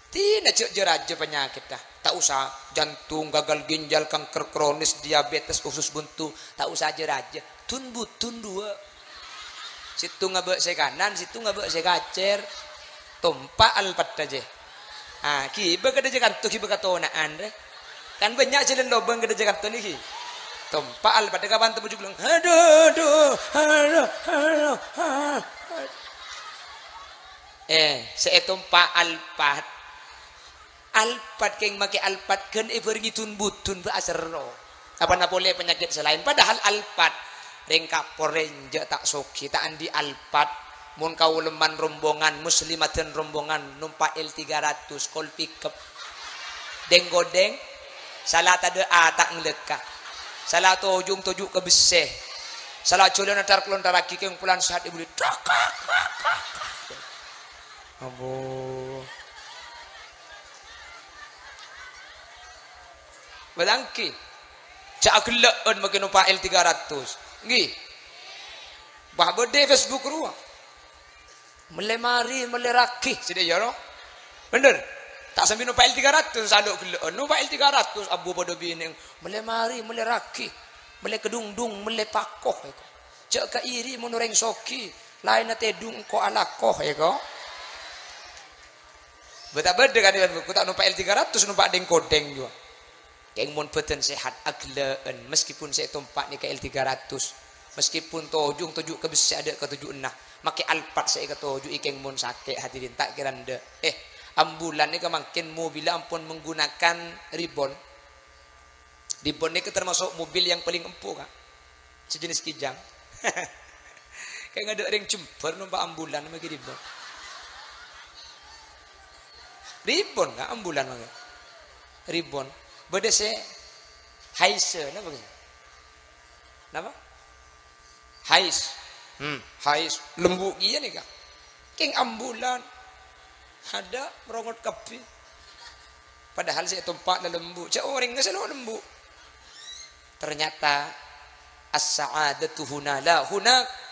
Dinah jhâ' jâ-rajâ panyakètta. Ta' osa jantung, gagal ginjal, kanker kronis, diabetes, usus buntu. Ta' osa jâ-rajâ. Dun-budun duwâ'. Sèttongnga bâ' sè kanan, sèttongnga bâ' sè kacèr. Tompa' Alphardda jiyâ. Ah, ghibâ ka dâjâ kanto, ghibâ katona'an, rè. Kan bânnya' jhâlân lobâng ka dâjâ kanto nèka. Tompa' Alphardda kapan tembus jhuglung. Aduh, aduh, aduh, aduh, ah. Eh, sè ètompa' Alphard. Alphard, kèng makè Alphard ghân èbhârengngè dun-budun bâ' aserro. Apana polè panyakèt sè laèn. Padahal Alphard, rèng kapor rènjâ' ta' soghi, ta' andi' Alphard. Mon kaulâ man rombongan, muslimaten rombongan, nompa' L tiga ratus, kol pickup. Dèng-kodèng, sala tadâ' ata' nglèka. Sala tojung toju' ka bessè. Sala jhâlânna tar-kalontarraghi kèng polana sehat èbuli. Tok, tok, tok, tok. Ampon. Bâdâ èngghi. Jhâ' aghellâ'ân makè nompa' L tiga ratus. Èngghi. Bâh, bâdâ è Facebook rowa. Mellè marè, mellè raghi, sè dâ' iyâ, no? Bhender. Ta' sambi nompa' L tiga ratus, salo ghellâ'ân. Nompa' L tiga ratus, abu padâ binè'. Mellè marè, mellè raghi. Mellè kadhungdhung, mellè pako, èko. Jhâ' kairi mon orèng soghi. Laènna tèdung engko' alako, èko. Bâ' ta' bâdâ kan, èko ta' nompa' L tiga ratus, nompa' dèng-kodèng jiyâ. Kèng mon bhâdhân sehat, aghellâ'ân, meskipun sè ètompa' nèka L tiga ratus, meskipun tojung toju' ka bessè adâ' ka toju'na, makè Alphard sè èkatoju'i kèng mon sakè', hadirin, ta' kèra endâ'. Eh, ambulan nèka mangkèn mobilla ampon menggunakan ribon. Ribon nèka termasuk mobil yang paling empuk, Kak. Sejenis Kijang. Kèng adâ' rèng Jember nompa' ambulan makè ribon. Ribon, Kak, ambulan makè. Ribon. Bâdâ sè Haise, napa, Kak? Napa? Hais. Hmm, hais. Lembu' kèya nèka. Kèng ambulan. Adâ' rongot kabbhi. Padahal sè ètompa' la lembu'. Jhâ' orèngnga sè lo' lembu'. Ternyata as-sa'adatu huna la hunak.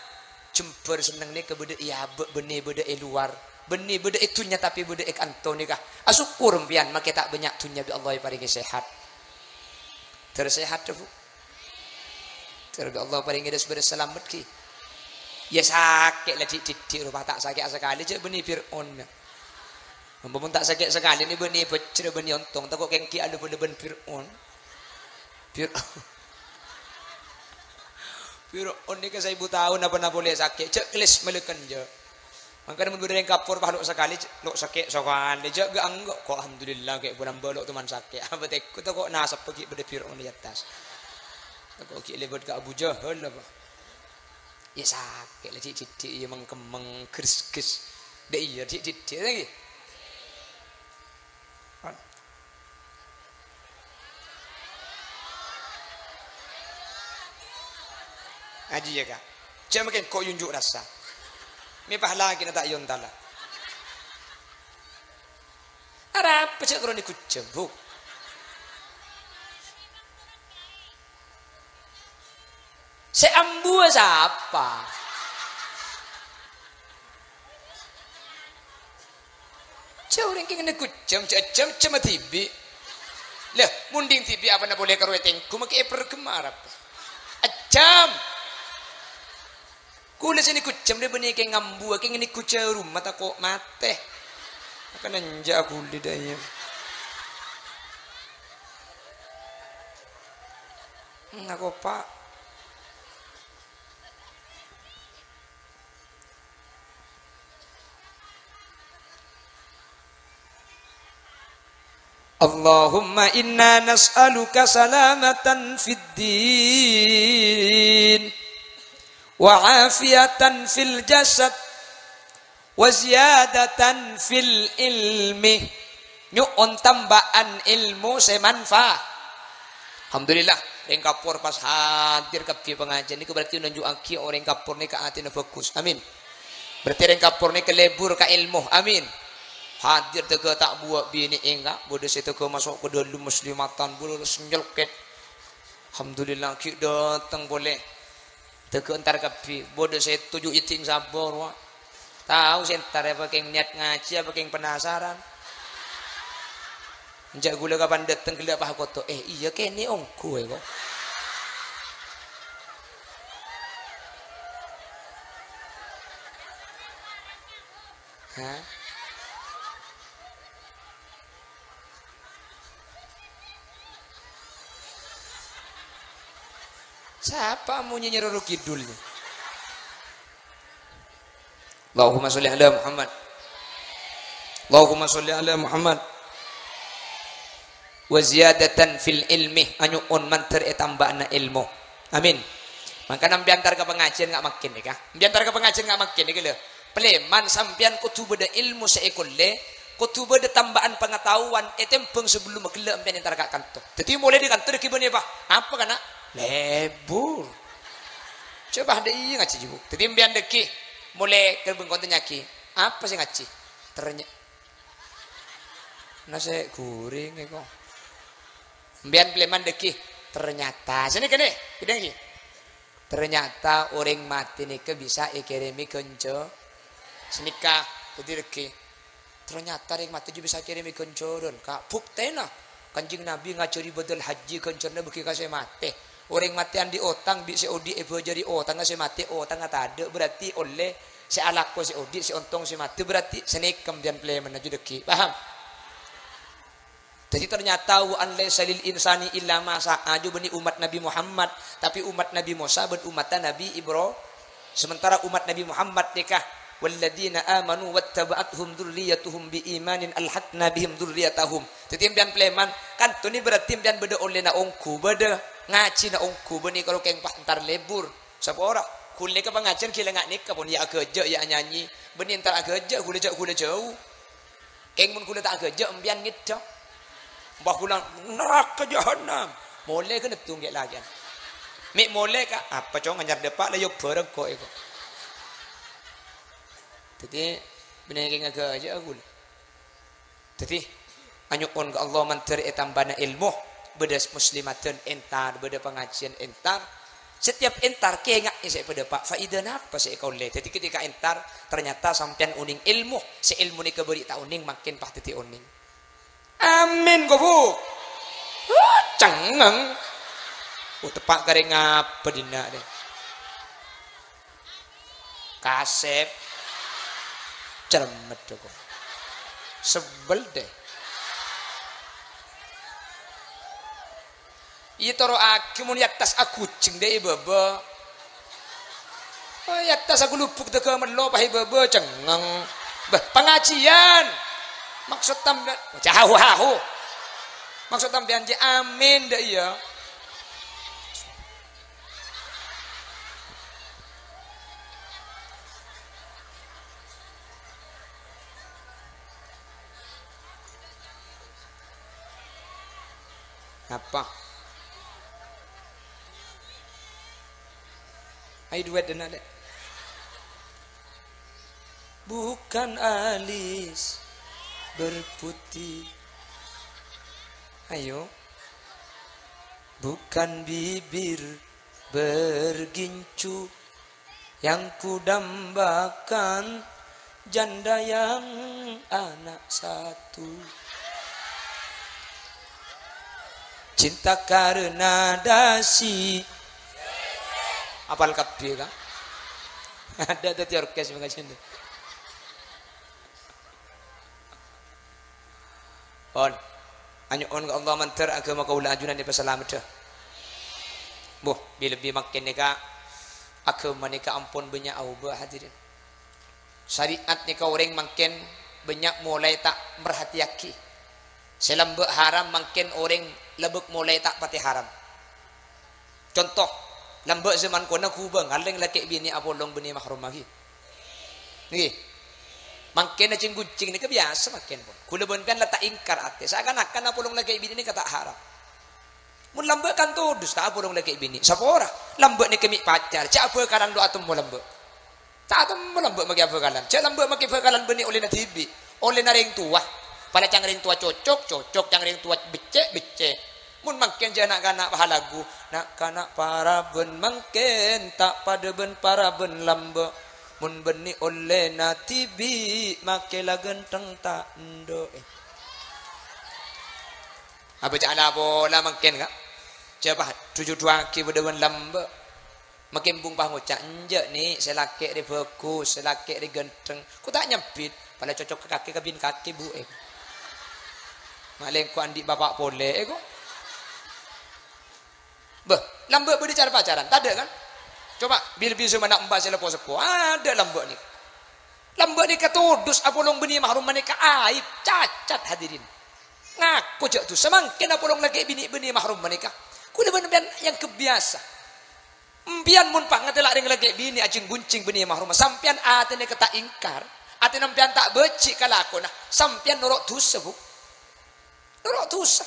Jembhâr senneng nèka bâdâ è abâ', bânnè bâdâ è lowar, bânnè bâdâ è dhunnya, tapè bâdâ è kanto nèka. Asokkor empèyan makè ta' bânnya' dhunnya bi' Allah èparèngè sehat. Terus sehat, Bu. Terus bi' Allah parèngè dhâs-bâdhâs salamet, ghi. Iyâ sakè' la dhi'-dhiddhi' ropa ta' sakè'a sakalè, jhâ' bânnè Fir'aun. Ampon mon ta' sakè' sakalè nè bânnè bhâjrâ bânnè ontong, tako' kèng ghi' alèbân-lèbân Fir'aun. Fir-, Fir'aun nèka saèbu taon apa-napa polè sakè', jhâ' kellas malèkan, jhâ'. Mangkana mon bâdâ rèng kapor, pas lo' sakalè, lo' sakè' sakalè, jhâ' ghâ' angghuy, ko' alhamdulillah, kè' bulân bâ' lo' toman sakè'. Apa tèko tako' nasabhâ ghi' bâdâ Fir'aun è attas. Tako' ghi' lèbât ka Abu Jahal apa. Iyâ sakè' la dhi'-dhiddhi', iyâ mengkemmeng, gres-gres. Dâ' iyâ dhi'-dhiddhi' lagi. Ajiyâ, Ka'. Jhâ' makè engko' yunjuk rassa. Mè' pahalakèna ta' èyontala. Arapa jhâ' koroni gujjhâ, Bu? Sè ambuwâ sapa? Jhâ' orèng kèng neggu' jam, jhâ' jam, jam dhibi'. Lah, mon dhibi' apana polè karo ètèngghu, makè èperghem arapa? Ajam. Kaulâ sè neggu' jam rè bânnè kèng ambuwâ, kèng neggu' jhârumma tako' matè. Mangkana enjâ' aghuli dâ' iyâ. Ngakopa'. Allahumma inna nas'aluka salamatan fid din, wa afiyatan fil jasad, wa ziyadatan fil ilmi. Nyo'on tamba'an èlmo sè manfa-, Alhamdulillah, rèng kapor pas hadir kabbhi pangajiân nèko berarti nunjukaghi orèng kapor nèka atèna bhâghus. Amin. Berarti rèng kapor nèka lebur ka èlmo. Amin. Hadir tèghâ ta' buwâ' binè' èngka', bâdâ sè tèghâ maso' ka dâlem muslimatan, buru nyelket. Alhamdulillah, ghi' dâteng polè. Tèghâ entar kabbhi, bâdâ sè toju' èding sabâ rowa. Tao sè entar apa kèng niat ngajhi, apa kèng penasaran. Enjâ' ghulâ kapan dâteng ghellâ' pas koto, "Eh, iyâ kènè' ongghu, eh, kok." Hah? Sapa amonye Nyi Roro Kidul? Allahumma sholli ala Muhammad. Allahumma sholli ala Muhammad. Wa ziyadatan fil ilmi, anyo'on mandhâr ètambâ'âna èlmo. Amin. Mangkana mbiyantar ka pangajiân nga' mangkèn nèka. Mbiyantar ka pangajiân nga' mangkèn nèka lho. Palèman sampèyan kodhu bâdâ èlmo sè èkollè, kodhu bâdâ tambâ'ân pangataowan ètèmbhâng sabellumma ghellâ' sampèyan entar ka kanto. Dhâddhi molaè dâri kanto dhâggi' bânnè apa? Apa kana'? Lebur. Coba dâ' iyâ ngajhi, Bu. Dhâddhi sampèyan dhâggi' molaè ka bengkona tanya'aghi, "Apa sè ngajhi?" Ternya-, Nasè' ghuring èko. Sampèyan palèman dhâggi'. Ternyata, sènè kènè, bidhângaghi. Ternyata orèng matè nèka bisa èkèrèmè ghânjhâ-, sanèka, dhâddhi dhâggi'. Ternyata orèng matè jiyâ bisa èkèrèmè ghânjhârân, Ka'. Buktèna, Kanjeng Nabi ngajhâri bâdâl hajji ghânjhârânna bâghi ka sè matè. Orèng matè andi' otang, bi' sè odi' èbâjâri otangnga sè matè, otangnga tadâ', berarti ollè sè alako sè odi', sè ontong sè matè, berarti sanèka sampèyan palèman jiyâ dhâggi'. Paham? Dhâddhi ternyata wa an laisa lil insani illa ma sa'a, jhâ' bânnè umat Nabi Muhammad, tapè umat Nabi Musa bân umatta Nabi Ibra-, sementara umat Nabi Muhammad nèka, "Walladzina amanu wattaba'athum dzurriyyatuhum bi imanin alhaqna bihim dzurriyyatahum." Dhâddhi sampèyan palèman, kanto nè berarti sampèyan bâdâ ollèna ongghu, bâdâ ngajhina ongghu, bânnè karo kèng pas entar lebur. Sapa ora? Ghulâ ka pangajiân ghilâ nga' nèka pon, ya aghâjâ', ya anyanyi. Bânnè entar aghâjâ', ghulâ jhâ', ghulâ jhâu. Kèng mon ghulâ ta' aghâjâ', sampèyan ngèdhâ. Mbah ghulâ neraka jahannam. Molè kènè tungge' lajân. Mè' molè, Ka'. Apa, Cong, anyar dâpa' la èyobâ rèng ko' è ko'. Dhâddhi, bânnè kè ngagâjâ aku la. Dhâddhi, anyo'on ka Allah mandhâr ètambâna èlmo, bâdâ muslimadan entar, bâdâ pangajiyân entar. Setiap entar kènga'è sè èpadâpa', faèda napa sè èkaollè. Dhâddhi, ketika entar, ternyata sampèyan onèng èlmo, sè èlmo nèka bâri' ta' onèng, mangkèn pas dhâddhi onèng. Amin, ko, Bu. Huh, cengngeng. Oh, teppa' karè ngapa dinna' rè? Kasep. Cermet, ko. Sebel, deh. Iyâ, toro'aghi mon è attas aghujeng dâ' è bâbâ. Oh, è attas aghulubuk dâgâ mello pas è bâbâ cengngeng. Bâh, pangajiyân. Maksod sampèyan, jauh-jauh. Maksod sampèyan jâ' amin dâ' iyâ. Apa? Ayo duet dena, Dek. Bukan alis berputih. Ayo. Bukan bibir bergincu. Yang kudambakan janda yang anak satu. Cinta karena dasi. Apal kabbhi, Kak? Ada dadi orkes pengajian. Pon. Anyo'on ka Allah mandhâr aghâma kaulâ ajunan èpasalameddhâ. Buh, bi-, lebbi mangkèn nèka aghâma nèka ampon bânnya' aobâ, hadirin. Syariat nèka orèng mangkèn bânnya' molaè ta' marhatèyaghi. Sè lambâ' haram mangkèn orèng lambâ' molaè ta' patè haram. Conto, lambâ' zaman kona ghubâ ngalèng lakè' binè' apolong bânnè mahromma ghi. Ngghi. Mangkèn ajhing-ghunjhing nèka biyasa mangkèn pon. Ghulâ bân pèyan la ta' èngkar atè. Saakan-akan apolong lakè' binè' nèka ta' haram. Mon lambâ' kan todus ta' apolong lakè' binè'. Sapora, lambâ' nèka mè' pacar. Jhâ' abhâkalan lo' atemmo lambâ'. Ta' atemmo lambâ' makè abhâkalan. Jhâ' lambâ' makè bhâkalan bânnè ollèna dhibi', ollèna rèng towa. Palacang rèng towa cocok, cocok. Cang rèng towa beccè', beccè'. Mon mangkèn jhâ' na'-kana' pahalagu. Na'-kana' parabân mangkèn ta' padâ bân parabân lambâ'. Mon bânnè ollèna dhibi' makè la ghântheng ta' endâ'. Abâcaa la pola mangkèn, Ka'. Jhâ' pa-, jhudhuwaghi padâ bân lambâ'. Makè embung pas ngoca', "Enjâ', Ni', sè lakè' rè bhâghus, sè lakè' rè ghântheng." Ko ta' nyambit, pala cocok ka kakè, kabin kakè, Bu, è. Ma' lèngko andi' bapa' polè, è, ko. Bâh, lambâ' bâdâ car-pacaran, tadâ', kan? Coba, bil-, bisu mana emba' sè lepo-seppo, adâ' lambâ' nèka. Lambâ' nèka todus apolong bânnè mahromma nèka aib, cacat, hadirin. Ngako jhâ' dusa, mangkèn apolong lakè' binè' bânnè mahromma nèka. Ghulâ bân pèyan yang kebiasa. Empèyan mon pas ngatèla' rèng lakè' binè' ajhing-ghunjhing bânnè mahromma, sampèyan atèna kata' èngkar, atèna empèyan ta' bâji' kalakona, sampèyan noro' dusa, Bu. Noro' dusa.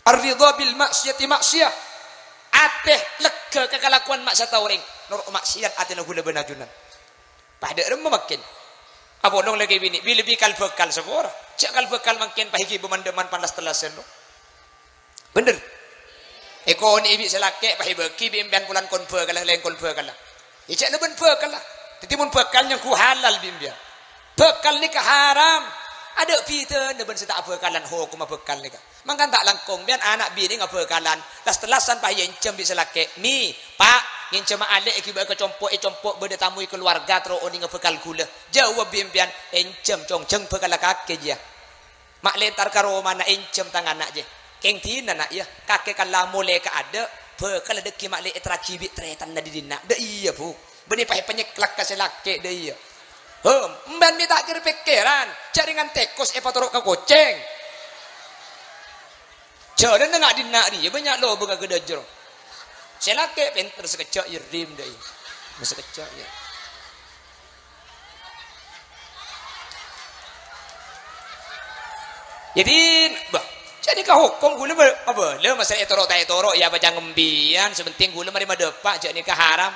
Ar-ridha bil ma'siyati ma'siyah. Atè lega ka kalakowan ma'siyat orèng, noro' ma'siyat atèna ghulâ bân ajunan. Padâ remma mangkèn. Apolong lakè' binè', bi-, lebbi kal-bhâkal sapora. Jhâ' kal-bhâkal mangkèn pas èghi bâman-dâman panas tellasan, no. Bhender. Èkonè'è bi' sè lakè', pas èbâghi bi' empèyan polana kon bhâkalla, lèng kon bhâkalla. Yâ, jhâ' na bân bhâkalla. Dhâddhi, mon bhâkal nyangghu halal bi' empèyan. Bhâkal nèka haram. Adâ' bhidhâna bân sè ta' abhâkalan hokomma bhâkal nèka. Mangkana ta' langkong, empèyan ana' binè' ngabhâkalan. Las-tellasan pas èènjhâm bi' sè lakè'. "Mi, Pa', ngènjhâma alè' èghibâ'â ka compo', è compo' bâdâ tamoy kalowarga terro onènga bhâkal ghulâ." Jâwâb bi' empèyan, "Ènjhâm, Cong, jhâng bhâkalla kakè, jiyâ." Ma' lè entar ka romana, ènjhâm tang ana', jiyâ. "Kèng dinah, Na', yâ, kakè kala molè ka adâ', bhâkalla dhâggi' ma' lè èterraghi bi' tarètanna dhi-, dinna'." "Dâ' iyâ, Bu. Bânnè pas èpanyèklak ka sè lakè', dâ' iyâ." "Hum, empèyan mè' ta' kèr-pèkkèran, jhâ' rèngan tèkos èpatoro' ka kocèng." Jhârânna nga' dinna' rèya bânnya' lobângnga ghâdhâjâr. Sè lakè' pènter sakejjhâ' yâ rim dâ' iyâ. Sakejjhâ' yâ. Jadi, bah, Jadi ka hokom ghulâ ma-, mabâlâ, masalah ètoro' ta' ètoro', ya apa ca'na embiyan, sè penting ghulâ marè madâpa', jhâ' nèka haram.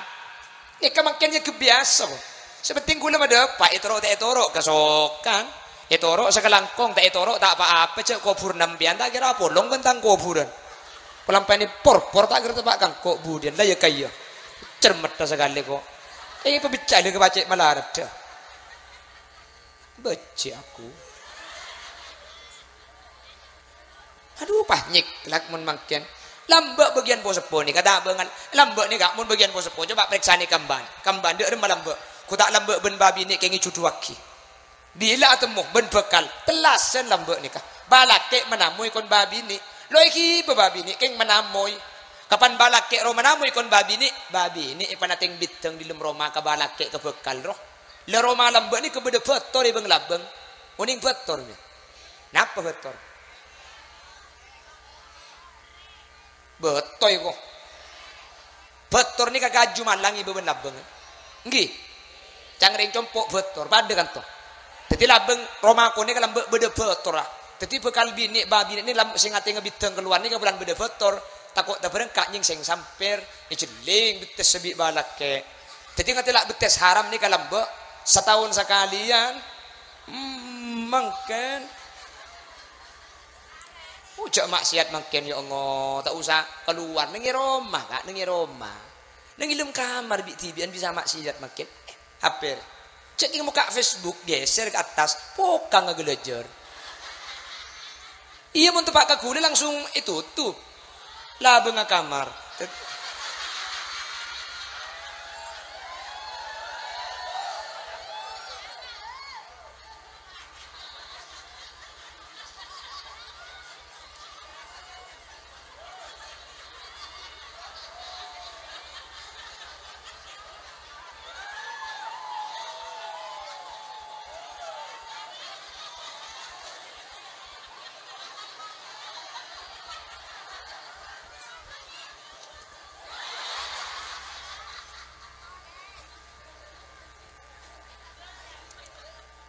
Nèka mangkèn ya biyasa, kok. Sè penting ghulâ madâpa', ètoro' ta' ètoro', kasokan. Ètoro' sakalangkong, ta' ètoro' ta' pa-apa, jhâ' kobhurrâ embiyan, ta' kèra apolong bân tang kobhurân. Palampa'an por-por, ta' kèra teppa' kangko' budiyân, la ya kaya. Cermetta sakalè, kok. Eh, pabicca lè ka pacè' malaradda. Bâjjhi' aku. Adu, panyèk, la mon mangkèn. Lambâ' bâgiyân po-seppo nèka, ta' bângal. Lambâ' nèka, mon bâgiyân po-seppo, coba parèksanè kambân. Kambân, dâ' remma lambâ'. Ko ta' lambâ' bân bâbinè' kèng èjhudhuwaghi. Bilâ atemmo bân bhâkal, tellasan lambâ' nèka. Bâlâkè' manamoy kon bâbinè'. Lo' èghibâ bâbinè' kèng manamoy. Kapan bâlâkè' ro manamoy kon bâbinè', bâbinè' èpanatèng bhiddhâng dâlem roma ka bâlâkè' ka bhâkal ro. La roma lambâ' nèka bâdâ bâtor è bâng-labâng. Onèng bâtor, ya? Napa bâtor? Bâtor, kok. Bâtor nèka kaju malang è bâbân labâng. Èngghi. Ca'na rèng compo' bâtor, padâ kanto. Dhâddhi labâng roma konè ka lambâ' bâdâ bâtorra. Dhâddhi bhâkal binè', bâbinè' nè lam-, sè ngatènga bhiddhâng kalowar nèka bulân bâdâ bâtor, tako' tabârângka' nyèngsèng sampèr, èjhelling bettessa bi' bâlâkè'. Dhâddhi ngatèla' bettes haram nèka lambâ', sataon sakalèyan. Hmm, mangkèn. Oh, jhâ' maksiat mangkèn, ya Allah. Ta' osa kalowar. Neng è roma, Ka'. Neng è roma. Neng è dâlem kamar bi'-dhibi'ân bisa maksiat mangkèn. Eh, hampir. Jhâ' kèng mokka' Facebook, geser ke atas, pokang aghâlâjâr. Iyâ, mon teppa' ka ghulâ langsung ètotop. Labângnga kamar.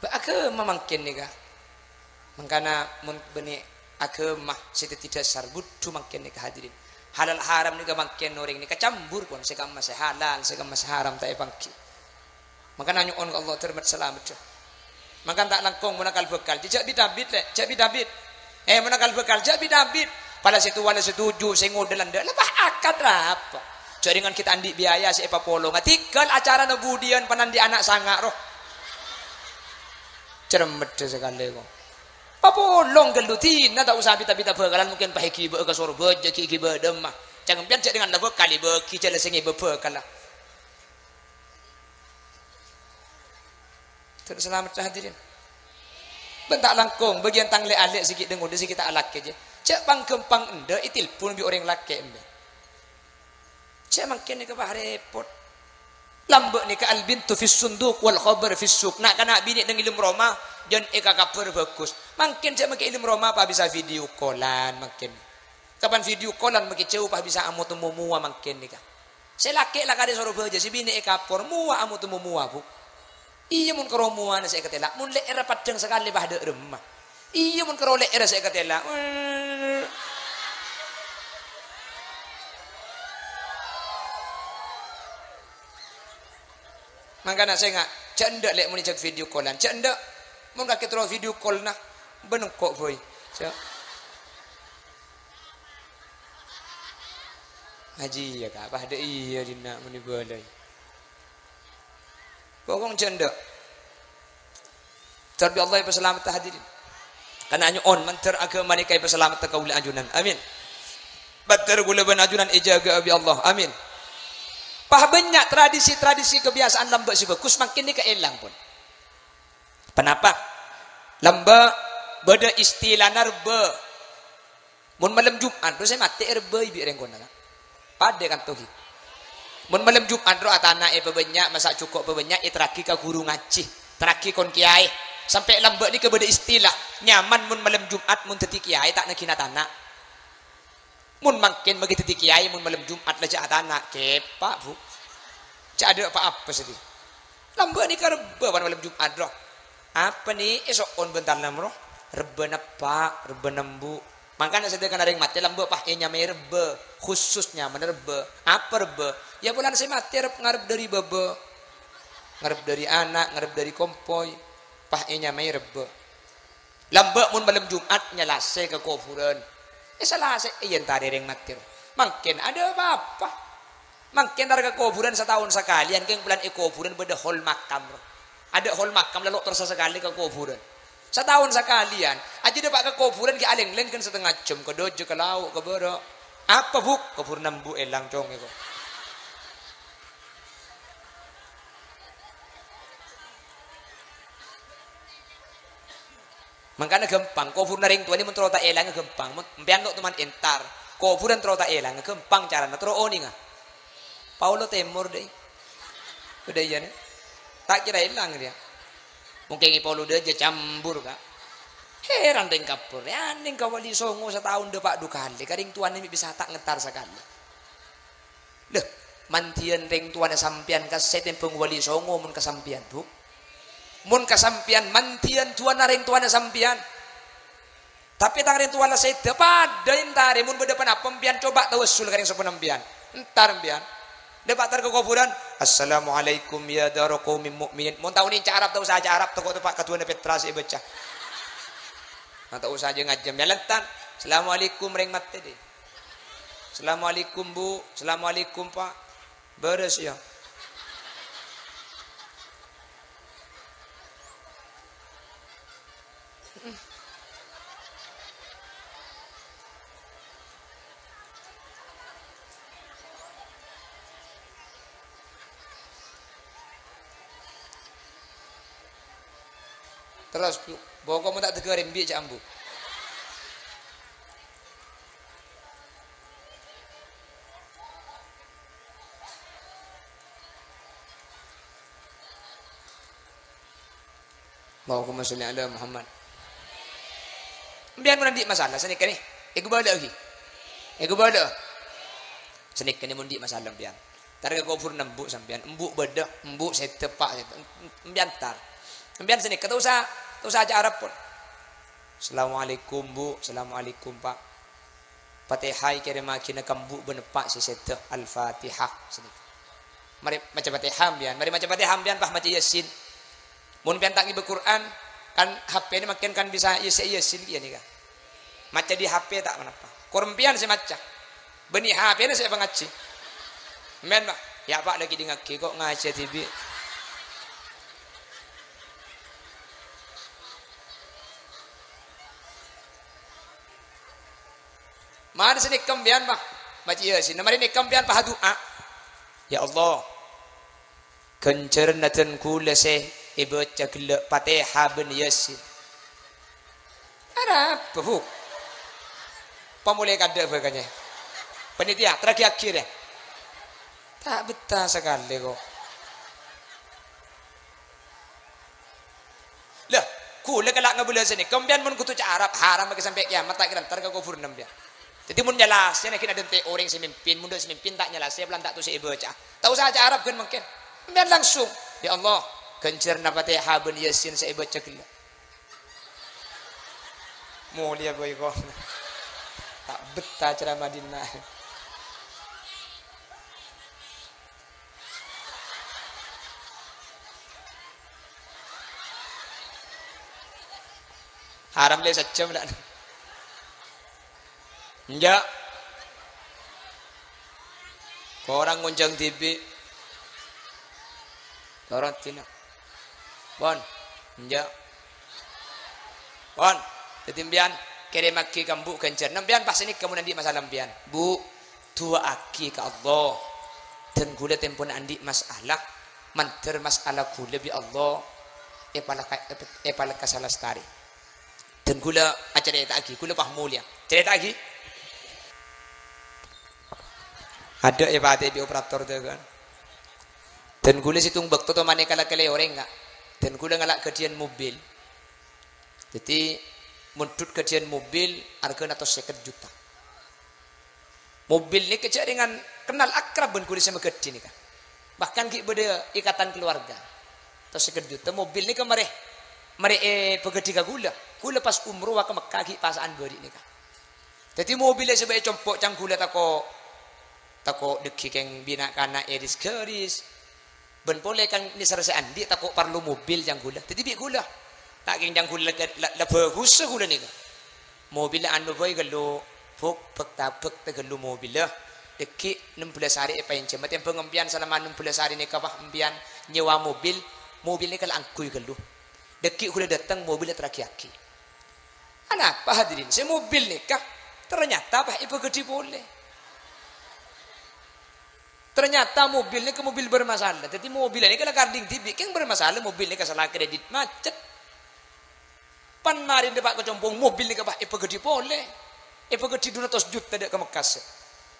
Bâ-, aghâma mangkèn nèka. Mangkana mon bânnè aghâma sè dhâddhi dhâsar, budhu mangkèn nèka, hadirin. Halal haram nèka mangkèn orèng nèka cambur pon, sè kamma sè halal, sè kamma sè haram ta' èpangghi. Mangkana nyo'on ka Allah dhâremma salameddhâ. Mangkana ta' langkong mon akal bhâkal. Jhâ' bit-abit, Lè'. Jhâ' bit-abit. Eh, mon akal bhâkal, jhâ' bit-abit. Pala sè towa la setuju, sè ngodâ la endâ'. La pas akad rapa? Jhâringan kita andi' biaya sè èpapolonga. Tèghâl acarana budiyân panandi ana' sanga' ro. Cermeddhâ sakalè, kok. Papolong ghâllu dina ta' osa bit-abit bhâkalan mungkin pahèghi bâ' ka Sorbhâjâ, ghi-, ghi bâdâ emma. Ca'na sampèyan jhâ' dengan la bhâkal èbâghi jhâ' la sè ngèbâ bhâkalla. Terus salamet, hadirin. Bân ta' langkong, bâgiyân tang lè'-alè' sè ghi' dhâng-ngodâ sè ghi' ta' alakè, jhâ'. Jhâ' pang-ghâmpang endâ' ètilpon bi' orèng lakè' embi'. Jhâ' mangkèn nèka pas rèpot. Lambâ' nèka al-bintu fis sunduq wal khabar fis suq. Na'-kana' binè' neng è dâlem roma, jân èkakabhâr bhâghus. Mangkèn jhâ' mangkèn è dâlem roma pas bisa video callan mangkèn. Kapan video callan mangkèn jhâu pas bisa amoto momowa mangkèn nèka. Sè lakè' la karè Sorbhâjâ, sè binè' è Kapor, mowa amoto momowa, Bu. Iyâ, mon karo mowana sè èkatèla', mon lè'èrra paddhâng sakalè pas dâ' remma. Iyâ, mon karo lè'èrra sè èkatèla'. Mangkana sènga', jhâ' endâ' lè' mon èjhâk video callan, jhâ' endâ'. Mon kakè terro video call na, bân engko' bhâi. Jhâ'. Ngajhi, iyâ, Ka', pas dâ' iyâ dinna' mon èbâlâi. Pokok jhâ' endâ'. Terbi Allah èpasalametta, hadirin. Kana' nyo'on, mandhâr aghâma nèka èpasalametta kaulâ ajunan. Amin. Mandhâr kaulâ bân ajunan èjâgâ'â bi' Allah. Amin. Pas bânnya' tradisi-tradisi kebiasaan lambâ' sè bhâghus, mangkèn nèka èlang pon. Ponapa? Lambâ' bâdâ istilana rebbâ. Mon malem Jum'at, ro sè matè èrebbâi bi' rèng kona, Ka'. Padâ kanto ghi. Mon malem Jum'at, ro atana' èpabânnya', masa' jhuko' pabânnya', èterraghi ka ghuru ngajhi. Terraghi kon kèyaè. Sampè' lambâ' nèka bâdâ istilah, nyaman mon malem Jum'at, mon dhâddhi kèyaè ta' nagghina tana'. Mon mangkèn maghi dhâddhi kèyaè, mon malem Jum'at la jhâ' atana', kèpa', Bu. Jhâ' adâ' pa-apa sè dhi. Lambâ' nèka rebbâ pan malem Jum'at, ro. Apa nè, èso'on bân talem, ro. Rebbâna eppa', rebbâna embu'. Mangkana sadhâjâna rèng matè lambâ' pas ènyamaè rebbhâ, khusus nyamana rebbhâ. Apa rebbhâ? Ya polana sè matè arep ngarep dhâri bâbâ. Ngarep dhâri ana', ngarep dhâri kompoy. Pas ènyamaè rebbhâ. Lambâ' mon malem Jum'at nyalasè ka kobhurân. Eh, salasè, eh, èntarè rèng matè. Mangkèn adâ' apa-apa. Mangkèn entar ka kobhurân sataon sakalèyan, kèng polana è kobhurân bâdâ hol makam. Adâ' hol makam, lalo' terro sakalè ka kobhurân. Sataon sakalèyan, ajjhâ dâpa' ka kobhurân ghi' alèng-lèng kan satengnga jhâm, ka dâjâ, ka lao', ka bârâ'. Apa, Bu'? Kobhurânna embu' èlang, Cong, èko. Mangkana ghâmpang, kobhurânna rèng towana mon terro ta' èlang ghâmpang. Mon sampèyan lo' toman entar, kobhurân terro ta' èlang ghâmpang carana terro onènga. Paolo Tèmor, dâi. Udah iyâ, nè? Ta' kèra èlang, rèya. Mungkin Paolo dâjâ cambur, Ka'. Heran rèng kabbhi, anèng ka Wali Songo sataon dâpa' du kalè, ka rèng towana mè' bisa ta' ngentar sakalè. Lha, mandhiyân rèng towana sampèyan ka sè tèmbhâng Wali Songo mon ka sampèyan, Bu? Mon ka sampèyan, mandhiyân du'ana rèng towana sampèyan. Tapè tang rèng towa la sèdhâ, padâ èntarè. Mon bâdâ ponapa, sampèyan coba tawassul ka rèng sopona sampèyan. Entar sampèyan. Dâpa' entar ka kobhurân, "Assalamualaikum ya dara qaumin mu'minin." Mon ta' onèng ca' Arab, ta' osa ca' Arab, tako' teppa' kadu'âna Petra sè èbâca. Nah, ta' osa jâ-ngajâm, ya, entar. "Assalamualaikum, rèng matè, dâi." "Assalamualaikum, Bu." "Assalamualaikum, Pak." Bârâs, ya. Terros, Bu, boko mon ta' dâgâr embi' ca' ambu. Allahumma sholli ala Muhammad. Sampèyan mon andi' masalah sanèka nè, èghâbâlâ'âghi. Èghâbâlâ'â. Sanèka nè mon andi' masalah sampèyan. Entar ka kobhurânna embu' sampèyan. Embu' bâdâ, embu' sèdhâ, Pak, sèdhâ. Sampèyan entar. Sampèyan sanèka ta' osa, ta' osa ca' Arab pon. "Assalamualaikum, Bu." "Assalamualaikum, Pak." "Fatihah èkèrèmaghina ka embu' bân eppa' sè sèdhâ." Al-Fatihah. Sanèka. Marè maca Fatihah sampèyan. Marè maca Fatihah sampèyan, pas maca Yasin. Mon sampèyan ta' ngibâ Qur'an, kan H P-na mangkèn kan bisa Yas-, Yasin kèya nèka. Maca dâri H P ta' ponapa. Kor sampèyan sè maca. Bânnè H P-na sè pangajhi. Sampèyan, Pak. Ya, Pak, la kèdingngaghi kok ngajhi dhibi'. Marè sanèka sampèyan, Pak. Maca Yasin. Marè nèka sampèyan, Pak, adu'a. Ya Allah, ghânjhârânna dân kaulâ sè èbâca ghellâ' Fatihah bân Yasin. Arapa, Bu? Pamolè kadâ' bhâkanya. Panitia, teraghi-aghi, ya. Ta' bettah sakalè, kok. Lah, kaulâ kala' ngabâlâ sanèka, sampèyan mon kodhu ca' Arab, haram bâgi sampè' kèyamat, ta' kèra entar ka kobhurânna sampèyan. Dhâddhi, mon nyalasè, nèka adântè' orèng sè mimpin, mon tadâ' sè mimpin, ta' nyalasè, polana ta' tao sè èbâca. Ta' osa ca' Arab, ghân mangkèn. Sampèyan langsung, "Ya Allah, ghânjhârânna Fatihah bân Yasin sè èbâca ghellâ'." Molèya, boy, kok. Ta' bettah ceramah dinna'. Haram lè sajjhâm, la. Enjâ'. Korang ngonjhâng dhibi'. Lorot dina. Pon. Enjâ'. Pon. Dhâddhi sampèyan kèrèmaghi ka embu' ghânjhârânna sampèyan pas sanèka mon andi' masalah sampèyan. Bu, du'aaghi ka Allah. Dân kaulâ tempona andi' masalah. Mandhâr masalah kaulâ bi' Allah èpalakka-, èpalekka salastarè. Dân kaulâ acarèta'aghi, kaulâ pas molèya. Carèta'aghi. Adâ' èpatè'è bi' operator, tao, kan. Dân kaulâ sèttong bâkto tomanè kala-kalè orèng, Ka'. Dân kaulâ ngala' ghâdhiyân mobil. Dhâddhi, mondhut ghâdhiyân mobil arghâna satos sèket juta. Mobil nèka jhâ' rèngan kennal akrab bân kaulâ sè maghâdhi nèka. Bahkan ghi' bâdâ ikatan keluarga. Satos sèket juta mobil nèka marè, marè èpaghâdhi ka kaulâ. Kaulâ pas umroh ka Mekkah ghi' pasa'an bâri' nèka. Dhâddhi mobilla sè bâ'na compo' ca'na ghulâ tako', tako' dhâggi' kèng bi' na'-kana' èris-ghâris. Bân polè kan nèser sè andi' tako' parlo mobil ca'na ghulâ. Dhâddhi bi' ghulâ. Ta' kèng ca'na ghulâ la, la, la bhâghussa ghulâ nèka. Mobilla anu bhâi ghâllu, bhuk, bhâk-tabhâk ta' ghâllu mobilla. Dhâggi' nem bellâs arè èpaènjhâm. Matèmbhâng empèyan salama nem bellâs arè nèka, pas empèyan nyèwa mobil, mobil nèka la angghuy ghâllu. Dhâggi' ghulâ dâteng, mobilla èterraghi. Anapa, hadirin? Sè mobil nèka ternyata pas èpaghâdhi polè. Ternyata mobil nèka mobil bermasalah. Dhâddhi mobil nèka la karding dhibi', kèng bermasalah mobil nèka, sala kredit macet. Pan marè dâpa' ka compo' mobil nèka pas èpaghâdhi polè. Èpaghâdhi du ratos juta dâ' ka Mekkasân.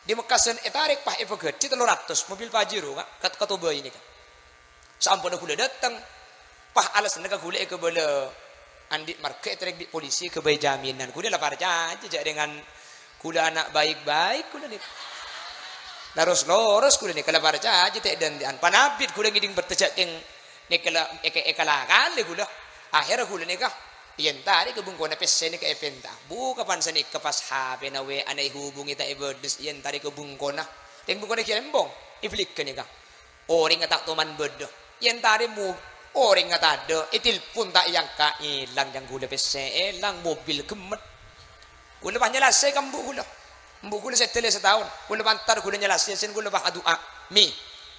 Dâri Mekkasân ètarèk pas èpaghâdhi tello ratos, mobil Pajero, Ka', ka, ka Tobai nèka. Saamponna ghulâ dâteng, pas alasanna ka ghulâ èkabâlâ andi' marghâ ètarèk bi' polisi èghâbây jaminan. Ghulâ la parcajâ jâ' rèngan ghulâ ana' baik-baik ghulâ nèka. Loros-loros ghulâ nèka la parcajâ tè'-dântè'an. Panabit ghulâ ngèdhing bârtâ jâ' kèng nèka la èka-, èkala-kalè ghulâ. Akhèrra ghulâ nèka èentarè ka bengkona, pèssè nèka èpènta. Bu, kapan sanèka pas H P-na W A-na èhubungè ta' èbâles, èentarè ka bengkona. Kèng bengkona ghi' rembong, èbelligâ nèka. Orèngnga ta' toman bâdâ. Èentarè mo-, orèngnga tadâ', ètilpon ta' èangka', èlang ca'na ghulâ, pèssè èlang, mobil ghemmet. Ghulâ pas nyalasè ka embu' ghulâ. Embu' ghulâ sè dâlâ sataon. Ghulâ pas èntar ghulâ nyalasè, sèn ghulâ pas adu'a. Mi,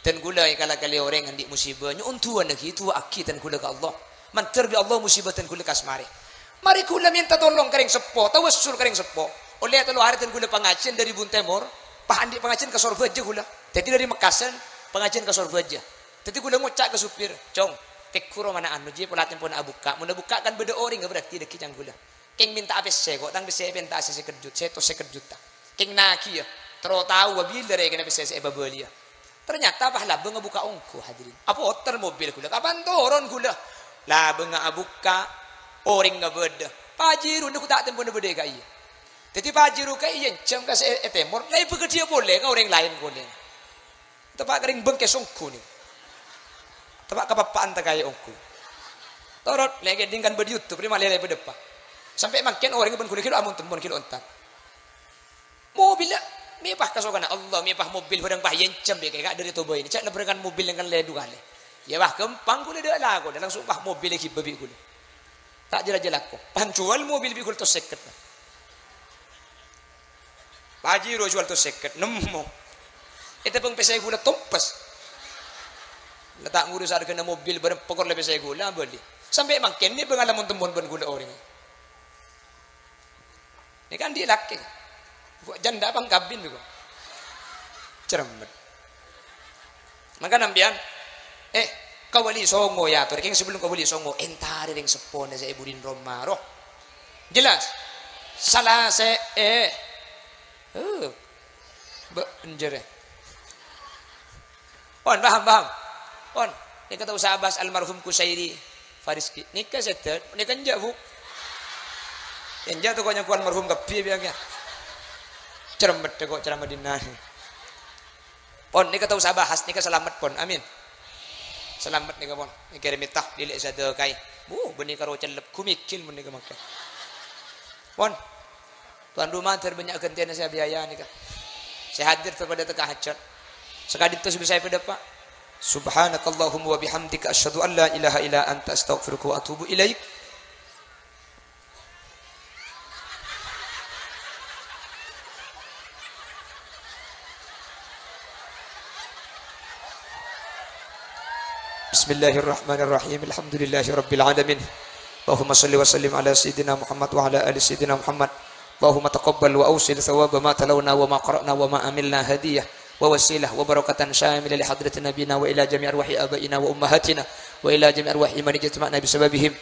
dân ghulâ èkala-kalè orèng andi' musibâ, nyo'on du'ana ghi, du'aaghi dân ghulâ ka Allah. Mandhâr bi' Allah musibâ dân ghulâ kas marè. Marè ghulâ mènta tolong ka rèng seppo, tawassul ka rèng seppo. Ollè tello arè dân ghulâ pangajiyân dâri Bun Tèmor, pas andi' pangajiyân ka Sorbhâjâ ghulâ. Dhâddhi dâri Mekkasân, pangajiyân ka Sorbhâjâ. Dhâddhi ghulâ ngoca' ka supir, "Cong, tegghur romana anu, jiyâ pola tempona abukka'. Mon abukka' kan bâdâ orèng, berarti dhâggi' ca'na ghulâ. Kèng mènta'a pèssè, ko' tang pèssè èpènta'a sè sèket jut-, sètos sèket juta. Kèng naghi, yâ, terro tao bilâ rèkèna pèssè sè èpabâliyâ." Ternyata pas labângnga abukka' ongghu, hadirin. Apotèr mobil ghulâ, kapan toron ghulâ. Labângnga abukka', orèngnga bâdâ. Pajero nèko ta' tempona bâdâ è ka'iyâ. Dhâddhi Pajero ka'iyâ ènjhâm ka sè è, è tèmor, la èpaghâdhiyâ polè ka orèng laèn polè. Teppa' ka rèng bengkes ongghu nèko. Teppa' ka pappa'an takaè ongghu. Torot, lè' kèdhing kan bâdâ YouTube, rè malè lè' padâpa'. Sampè' mangkèn orèng bân ghulâ ghi' lo' amon-temmon ghi' lo' entar. Mobilla, mè' pas kasokanna Allah, mè' pas mobil bhârâng pas ènjhâm bi' ka'èka' dâri Tobai nèka, jhâ' nabrak kan mobil kan lè' du kalè. Yâ, pas ghâmpang ghulâ dâ' lakona, langsung pas mobil èghibâ bi' ghulâ. Ta' jâ-rajâ lako. Pas èjhuwâl mobil bi' ghulâ tos sèket. Pajero jhuwâl tos sèket, nemmo. Ètèbâng pèssè ghulâ tompes. La ta' ngurus arghâna mobil bhârâng pokor la pèssè ghulâ bâli. Sampè' mangkèn nèka bângal amon-temmon bân ghulâ orèng. Nèka andi' lakè. Kok jhândhâ pangkabin bhâko. Cermet. Mangkana sampèyan, eh, ka Wali Songo yâ, ator kèng sabellun ka Wali Songo, èntarè rèng seppona sè è budin roma, roh. Jelas? Salasè, eh. Eh, bâ-, enjârè. Pon, paham, paham. Pon, nèka tao sè abâhas almarhum Kusairi Fariski. Nèka sèdhâ, nèka enjâ', Bu. Enjâ' toko nyakowan marhum kabbhi, biya' kèya. Cermet kok ceramah dinna. Pon, nèka tao sè abâhas, nèka salamet, pon. Amin. Salamet nèka, pon. Nèka rè mènta, dilè sadhâkaè. Wuh, bânnè karo cellep, gumigil mon nèka mangkèn. Pon. Tuan rumah ter banyak gantèna sè abiaya nèka. Sè hadir ter padâ teka hajat. Sakadinto sè bisa èpadâpa'. Subhanakallahumma wa bihamdika asyhadu an la ilaha illa anta astaghfiruka wa atubu ilaik. Bismillahirrahmanirrahim. Alhamdulillahirabbil alamin. Allahumma shalli wa sallim ala sayyidina Muhammad wa ala ali sayyidina Muhammad. Allahumma taqabbal wa awsil thawaba ma talawna wa ma qara'na wa ma amilna hadiyah wa wasilah wa barakatan syamilah li hadrati nabiyina wa ila jami' arwahi abaina wa ummahatina wa ila jami' arwahi man ijtama'na bisababihim.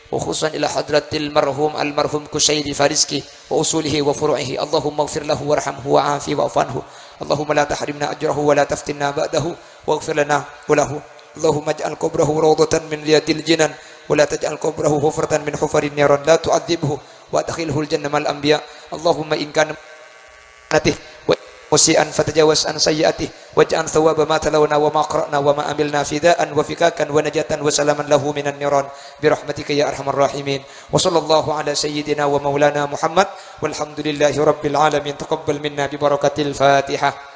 وخصوصا إلى حضرة المرحوم، المرحوم كشيري فرزقي وأصوله وفروعه. اللهم اغفر له وارحمه وعافه واعف عنه. اللهم لا تحرمنا أجره ولا تفتنا بعده واغفر لنا وله. اللهم اجعل قبره روضة من رياض الجنان ولا تجعل قبره حفرة من حفر النيران. لا تعذبه وأدخله الجنة مع الأنبياء. اللهم إن كان مسيئا فتجاوز عن سيئاته، واجعل ثواب ما تلونا وما قرأنا وما عملنا فداء وفكاكا ونجاة وسلاما له من النيران برحمتك يا أرحم الراحمين. وصلى الله على سيدنا ومولانا محمد، والحمد لله رب العالمين. تقبل منا ببركة الفاتحة.